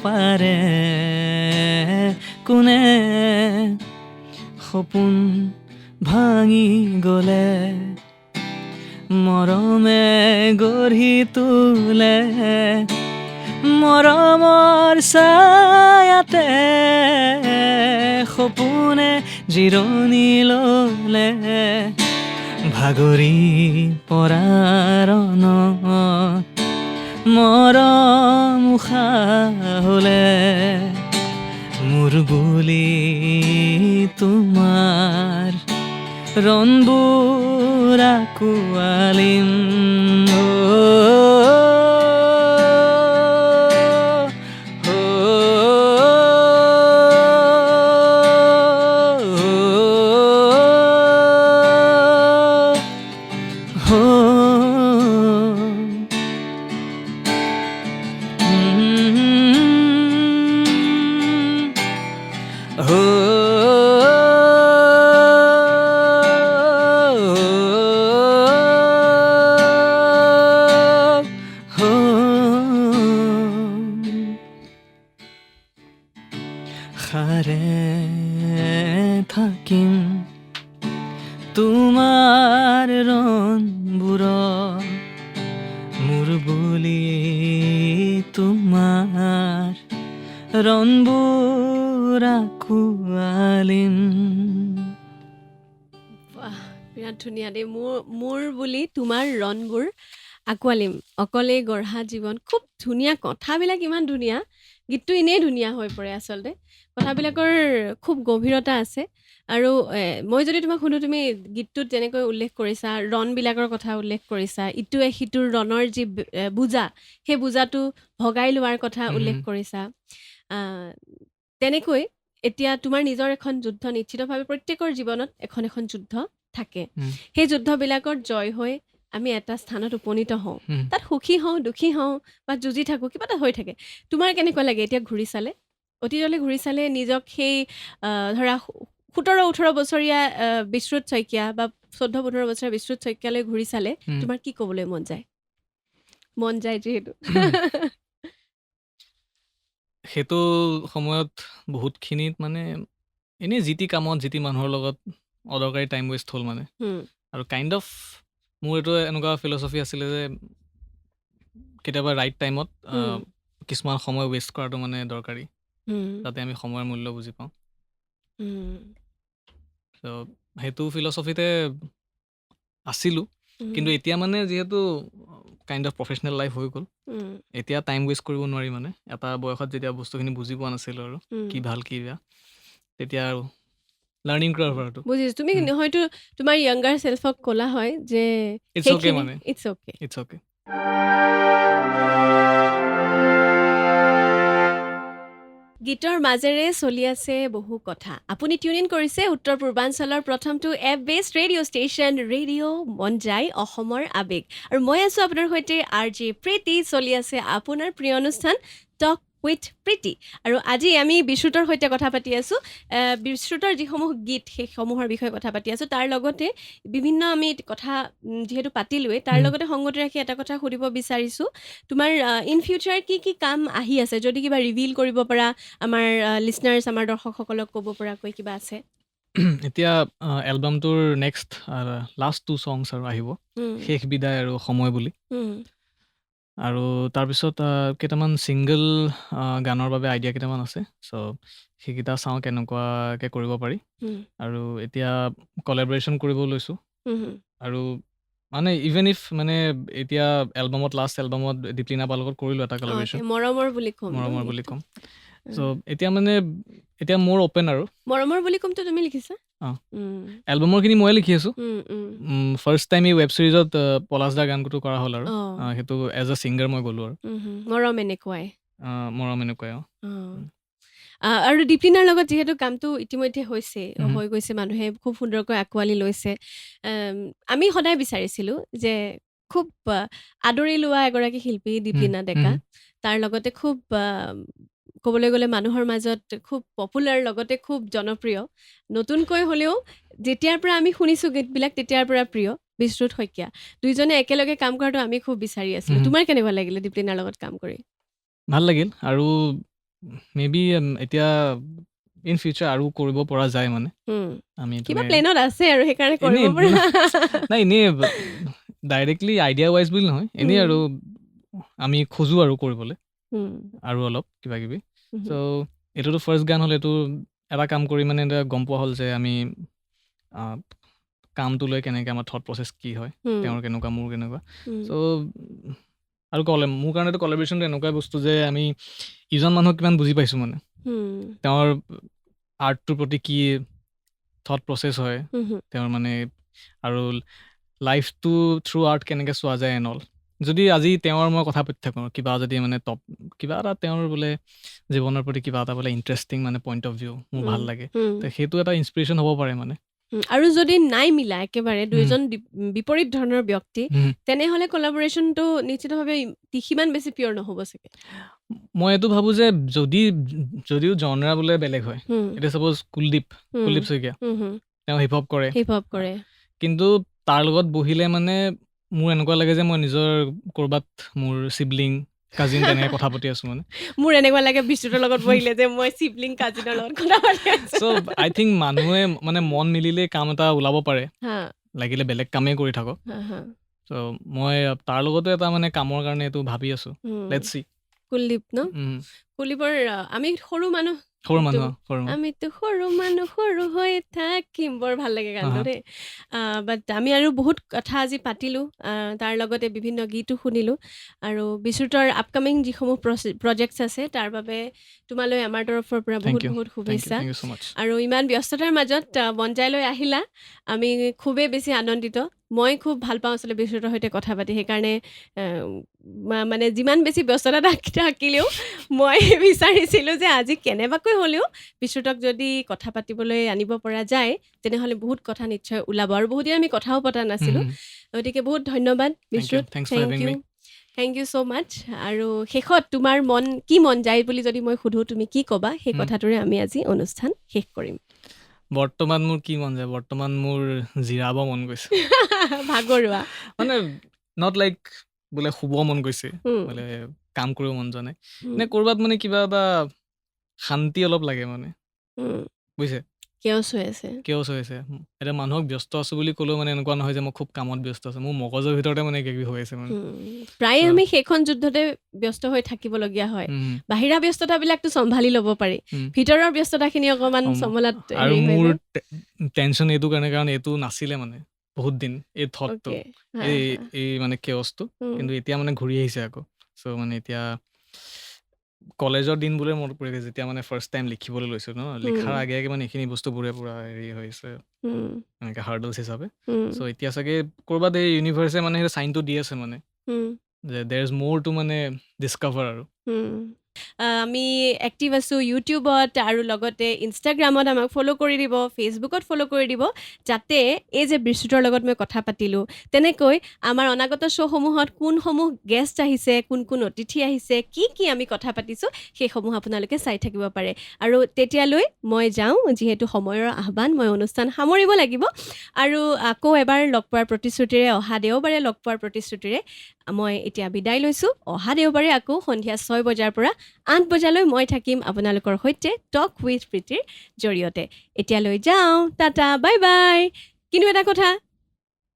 পাৰে কোনে, সপোন ভাঙি গ'লে মৰমে গঢ়ি তোলে, মৰমৰ ছায়াতে সপোনে জিৰণি ল'লে, ভাগৰি পৰা ৰণত মৰম উশাহ হ'লে, মোৰ বুলি তোমাৰ ৰণবোৰ আঁকোৱালিম। তোমাৰ ৰণবোৰ, মোৰ বুলি তোমাৰ ৰণবোৰ আঁকোৱালিম। বাহ, বিৰাট ধুনীয়া দেই। মোৰ বুলি তোমাৰ ৰণবোৰ আঁকোৱালিম, অকলেই গঢ়া জীৱন। খুব ধুনীয়া কথাবিলাক, ইমান ধুনীয়া গীতটো, এনেই ধুনীয়া হৈ পৰে। আচলতে কথাবিলাকৰ খুব গভীৰতা আছে। আৰু মই যদি তোমাক সুধো, তুমি গীতটোত যেনেকৈ উল্লেখ কৰিছা, ৰণবিলাকৰ কথা উল্লেখ কৰিছা, ইটোৱে সিটোৰ ৰণৰ যি বোজা, সেই বোজাটো ভগাই লোৱাৰ কথা উল্লেখ কৰিছা, তেনেকৈ এতিয়া তোমাৰ নিজৰ এখন যুদ্ধ, নিশ্চিতভাৱে প্ৰত্যেকৰ জীৱনত এখন এখন যুদ্ধ থাকে। সেই যুদ্ধবিলাকত জয় হৈ আমি এটা স্থানত উপনীত হওঁ, তাত সুখী হওঁ, দুখী হওঁ বা যুঁজি থাকোঁ, কিবা এটা হৈ থাকে। তোমাৰ কেনেকুৱা লাগে এতিয়া ঘূৰি চালে, অতীতলৈ ঘূৰি চালে নিজক, সেই ধৰা 17-18 বছৰীয়া বিশ্ৰুত শইকীয়া বা 14-15 বছৰীয়া বিশ্ৰুত শইকীয়ালৈ ঘূৰি চালে তোমাৰ কি ক'বলৈ মন যায়? মন যায় যিহেতু সেইটো সময়ত বহুতখিনিত মানে এনেই যি টি কামত, যি টি মানুহৰ লগত অদৰকাৰী টাইম ৱেষ্ট হ'ল মানে। আৰু কাইণ্ড অফ মোৰ এইটো এনেকুৱা ফিলচফি আছিলে যে কেতিয়াবা ৰাইট টাইমত কিছুমান সময় ৱেষ্ট কৰাটো মানে দৰকাৰী, যাতে আমি সময়ৰ মূল্য বুজি পাওঁ। চ' সেইটো ফিলচফিতে আছিলোঁ। কিন্তু এতিয়া মানে যিহেতু কাইণ্ড অফ প্ৰফেচনেল লাইফ হৈ গ'ল, এতিয়া টাইম ৱেষ্ট কৰিব নোৱাৰি। মানে এটা বয়সত যেতিয়া বস্তুখিনি বুজি পোৱা নাছিলোঁ আৰু কি ভাল কি বেয়া, তেতিয়া আৰু লাৰ্ণিং কাৰ্ভ আৰু। বুজিছো। তুমি হয়তো তোমাৰ য়াংগাৰ চেল্ফক ক'লা হয় যে it's okay মানে। It's okay. It's okay. গীতৰ মাজেৰে চলি আছে বহু কথা। আপুনি টিউন ইন কৰিছে উত্তৰ পূৰ্বাঞ্চলৰ প্ৰথমটো app based radio station radio মন যায়, অসমৰ আৱেগ, আৰু মই আছোঁ আপোনাৰ সৈতে আৰ জে প্ৰীতি। চলি আছে আপোনাৰ প্ৰিয় অনুষ্ঠান টক উইথ প্ৰীতি, আৰু আজি আমি বিশ্ৰুতৰ সৈতে কথা পাতি আছোঁ। বিশ্ৰুতৰ যিসমূহ গীত, সেইসমূহৰ বিষয়ে কথা পাতি আছোঁ। তাৰ লগতে বিভিন্ন আমি কথা যিহেতু পাতিলোৱেই, তাৰ লগতে সংগতি ৰাখি এটা কথা সুধিব বিচাৰিছোঁ, তোমাৰ ইন ফিউচাৰ কি কি কাম আহি আছে, যদি কিবা ৰিভিল কৰিব পৰা আমাৰ লিচনাৰ্ছ, আমাৰ দৰ্শকসকলক ক'ব পৰাকৈ কিবা আছে? এতিয়া এলবামটোৰ নেক্সট লাষ্ট টু ছংছ আৰু আহিব, শেষ বিদায় আৰু সময় বুলি। আৰু তাৰপিছত কেইটামান ছিংগল গানৰ বাবে আইডিয়া কেইটামান আছে, চ' সেইকেইটা চাওঁ কেনেকুৱাকৈ কৰিব পাৰি। আৰু এতিয়া কলেবৰেশ্যন কৰিব লৈছোঁ। আৰু মানে ইভেন if মানে এতিয়া এলবামত, লাষ্ট এলবামত দীপলিনা বাৰ লগত কৰিলোঁ এটা কলেবৰেশ্যন। মৰমৰ বুলি ক'ম। মৰমৰ বুলি ক'ম। চ' এতিয়া মানে এতিয়া মোৰ অ'পেন আৰু। মৰমৰ বুলি ক'মটো তুমি লিখিছা? অঁ, এলবামৰখিনি ময়ে লিখি আছোঁ। ফাৰ্ষ্ট টাইম এই ৱেব ছিৰিজত পলাশ দাৰ গানটো কৰা হ'ল আৰু সেইটো এজ এ ছিংগাৰ মই গ'লোঁ আৰু। মৰম এনেকুৱাই। মৰম এনেকুৱাই, অঁ। আৰু দীপলিনাৰ লগত যিহেতু কামটো ইতিমধ্যে হৈছে, হৈ গৈছে, মানুহে খুব সুন্দৰকৈ আঁকোৱালি লৈছে। আমি সদায় বিচাৰিছিলোঁ যে খুব আদৰি লোৱা এগৰাকী শিল্পী দীপলিনা ডেকা, তাৰ লগতে খুব ক'বলৈ গ'লে মানুহৰ মাজত খুব পপুলাৰ, লগতে খুব জনপ্ৰিয়, নতুনকৈ হ'লেও যেতিয়াৰ পৰা আমি শুনিছোঁ গীতবিলাক তেতিয়াৰ পৰা প্ৰিয় বিশ্ৰুত শইকীয়া, দুইজনে একেলগে কাম কৰাটো আমি খুব বিচাৰি আছিলোঁ। তোমাৰ কেনেকুৱা লাগিলে দীপলিনাৰ লগত কাম কৰি? ভাল লাগিল, আৰু মে বি এতিয়া ইন ফিউচাৰ আৰু কৰিব পৰা যায় মানে। আমি কিবা প্লেনত আছে আৰু সেইকাৰণে কৰিব পৰা নাই, এনেই ডাইৰেক্টলি আইডিয়া ৱাইজ বুলি নহয়, এনেই আৰু আমি খোজো আৰু কৰিবলৈ আৰু অলপ কিবা কিবি। চ' এইটোতো ফাৰ্ষ্ট গান হ'ল, এইটো এটা কাম কৰি মানে এতিয়া গম পোৱা হ'ল যে আমি কামটো লৈ কেনেকৈ, আমাৰ থট প্ৰচেছ কি হয়, তেওঁৰ কেনেকুৱা, মোৰ কেনেকুৱা। চ' আৰু মোৰ কাৰণেতো কলেবৰেশ্যনটো এনেকুৱাই বস্তু যে আমি ইজন মানুহক কিমান বুজি পাইছোঁ, মানে তেওঁৰ আৰ্টটোৰ প্ৰতি কি থট প্ৰচেছ হয় তেওঁৰ, মানে আৰু লাইফটো থ্ৰু আৰ্ট কেনেকৈ চোৱা যায় এন অল। যদি আজি তেওঁৰ মই কথা পাতি থাকোঁ, কিবা যদি মানে টপ কিবা এটা তেওঁৰ বোলে জীৱনৰ প্ৰতি কিবা এটা বোলে ইণ্টাৰেষ্টিং মানে পইণ্ট অফ ভিউ মোৰ ভাল লাগে, সেইটো এটা ইনস্পিৰেশ্যন হ'ব পাৰে মানে। আৰু যদি নাই মিলা একেবাৰে দুইজন বিপৰীত ধৰণৰ ব্যক্তি, তেনেহ'লে কলাবৰেশ্যনটো নিশ্চিতভাৱে সিমান বেছি পিয়ৰ নহ'ব চাগে। মই এইটো ভাবোঁ যে যদিও জনৰা বোলে বেলেগ হয়, এতিয়া চাপ'জ কুলদীপ শইকীয়া, তেওঁ হিপ হপ কৰে, কিন্তু তাৰ লগত বহিলে মানে মোৰ এনেকুৱা লাগে যে মই নিজৰ ক'ৰবাত মোৰ চিবলিং কাজিন তেনেকে কথা পাতি আছো মানে। মোৰ এনেকুৱা লাগে বিশ্বুতৰ লগত বহিলে যে মই চিবলিং কাজিনৰ লগত কথা পাতি আছো। চ' আই থিংক মানুহে মানে মন মিলিলে কাম এটা ওলাব পাৰে। লাগিলে বেলেগ কামেই কৰি থাকক। হা, হা। চ' মই তাৰ লগতো এটা মানে কামৰ কাৰণে এইটো ভাবি আছোঁ। Let's see. Kuldeep ন? কুলদীপৰ আমি সৰু মানুহ। সৰু মানুহ, সৰু মানুহ। আমিতো সৰু মানুহ, সৰু হৈ থাকিম, বৰ ভাল লাগে গানটো দেই। বাট আমি আৰু বহুত কথা আজি পাতিলোঁ, তাৰ লগতে বিভিন্ন গীতো শুনিলোঁ আৰু বিশ্ৰুতৰ আপকামিং যিসমূহ প্ৰজেক্টছ আছে, তাৰ বাবে তোমালৈ আমাৰ তৰফৰ পৰা বহুত বহুত শুভেচ্ছা। Thank you so much. আৰু ইমান ব্যস্ততাৰ মাজত বনজাইলৈ আহিলা, আমি খুবেই বেছি আনন্দিত। মই খুব ভাল পাওঁ আচলতে বিশ্ৰুতৰ সৈতে কথা পাতি, সেইকাৰণে মানে যিমান বেছি ব্যস্ততা থাকিলেও মই বিচাৰিছিলোঁ যে আজি কেনেবাকৈ হ'লেও বিশ্ৰুতক যদি কথা পাতিবলৈ আনিব পৰা যায়, তেনেহ'লে বহুত কথা নিশ্চয় ওলাব। আৰু বহুত দিন আমি কথাও পতা নাছিলোঁ, গতিকে বহুত ধন্যবাদ Bishrut. Thank you, thank you so much. আৰু শেষত তোমাৰ মন কি মন যায় বুলি যদি মই সোধোঁ, তুমি কি ক'বা? সেই কথাটোৰে আমি আজি অনুষ্ঠান শেষ কৰিম। বৰ্তমান মোৰ কি মন যায়? বৰ্তমান মোৰ জিৰাব মন গৈছে। ভাগৰুৱা। মানে not like বোলে শুব মন গৈছে, বোলে কাম কৰিব মন যোৱা নাই, নে ক'ৰবাত মানে কিবা এটা শান্তি অলপ লাগে মানে, বুজিছে? কেওচ হৈ আছে। কেওচ হৈ আছে। এতিয়া মানুহক ব্যস্ত আছো বুলি ক'লেও মানে এনেকুৱা নহয় যে মই খুব কামত ব্যস্ত আছো, মোৰ মগজৰ ভিতৰতে মানে কিবা কিবি হৈ আছে মানে। প্ৰায়ে আমি সেইখন যুদ্ধতে ব্যস্ত হৈ থাকিবলগীয়া হয়। বাহিৰা ব্যস্ততাবিলাকতো চম্ভালি ল'ব পাৰি, ভিতৰৰ ব্যস্ততাখিনি অকণমান চম্ভালাত আৰু মোৰ টেনশ্যন এইটো কাৰণে, কাৰণ এইটো নাছিলে মানে বহুত দিন এই থটটো, এই মানে কেওচটো, কিন্তু এতিয়া মানে ঘূৰি আহিছে আকৌ। চ' মানে এতিয়া কলেজৰ দিন বোলে মনত পৰি গৈছে, যেতিয়া মানে ফাৰ্ষ্ট টাইম লিখিবলৈ লৈছো ন, লিখাৰ আগে আগে মানে এইখিনি বস্তুবোৰে পুৰা হেৰি হৈছে এনেকে হাৰ্ডলছ হিচাপে। চ' এতিয়া চাগে ক'ৰবাত এই ইউনিভাৰ্চে মানে সেই চাইনটো দি আছে মানে যে দেৰ is মোৰ টু মানে ডিছকভাৰ। আৰু আমি এক্টিভ আছোঁ ইউটিউবত আৰু লগতে ইনষ্টাগ্ৰামত, আমাক ফ'ল' কৰি দিব, ফেচবুকত ফ'ল' কৰি দিব, যাতে এই যে বিশ্ৰুতৰ লগত মই কথা পাতিলোঁ, তেনেকৈ আমাৰ অনাগত শ্ব'সমূহত কোনসমূহ গেষ্ট আহিছে, কোন কোন অতিথি আহিছে, কি কি আমি কথা পাতিছোঁ, সেইসমূহ আপোনালোকে চাই থাকিব পাৰে। আৰু তেতিয়ালৈ মই যাওঁ, যিহেতু সময়ৰ আহ্বান, মই অনুষ্ঠান সামৰিব লাগিব। আৰু আকৌ এবাৰ লগ পোৱাৰ প্ৰতিশ্ৰুতিৰে, অহা দেওবাৰে লগ পোৱাৰ প্ৰতিশ্ৰুতিৰে মই এতিয়া বিদায় লৈছোঁ। অহা দেওবাৰে আকৌ সন্ধিয়া 6 বজাৰ পৰা 8 বজালৈ মই থাকিম আপোনালোকৰ সৈতে টক উইথ প্ৰীতিৰ জৰিয়তে। এতিয়ালৈ যাওঁ, টাটা, বাই বাই। কিন্তু এটা কথা,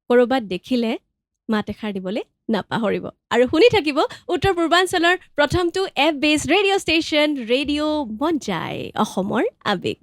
ক'ৰবাত দেখিলে মাত এষাৰ দিবলৈ নাপাহৰিব আৰু শুনি থাকিব উত্তৰ পূৰ্বাঞ্চলৰ প্ৰথমটো app based radio station radio Bonjai, অসমৰ আৱেগ।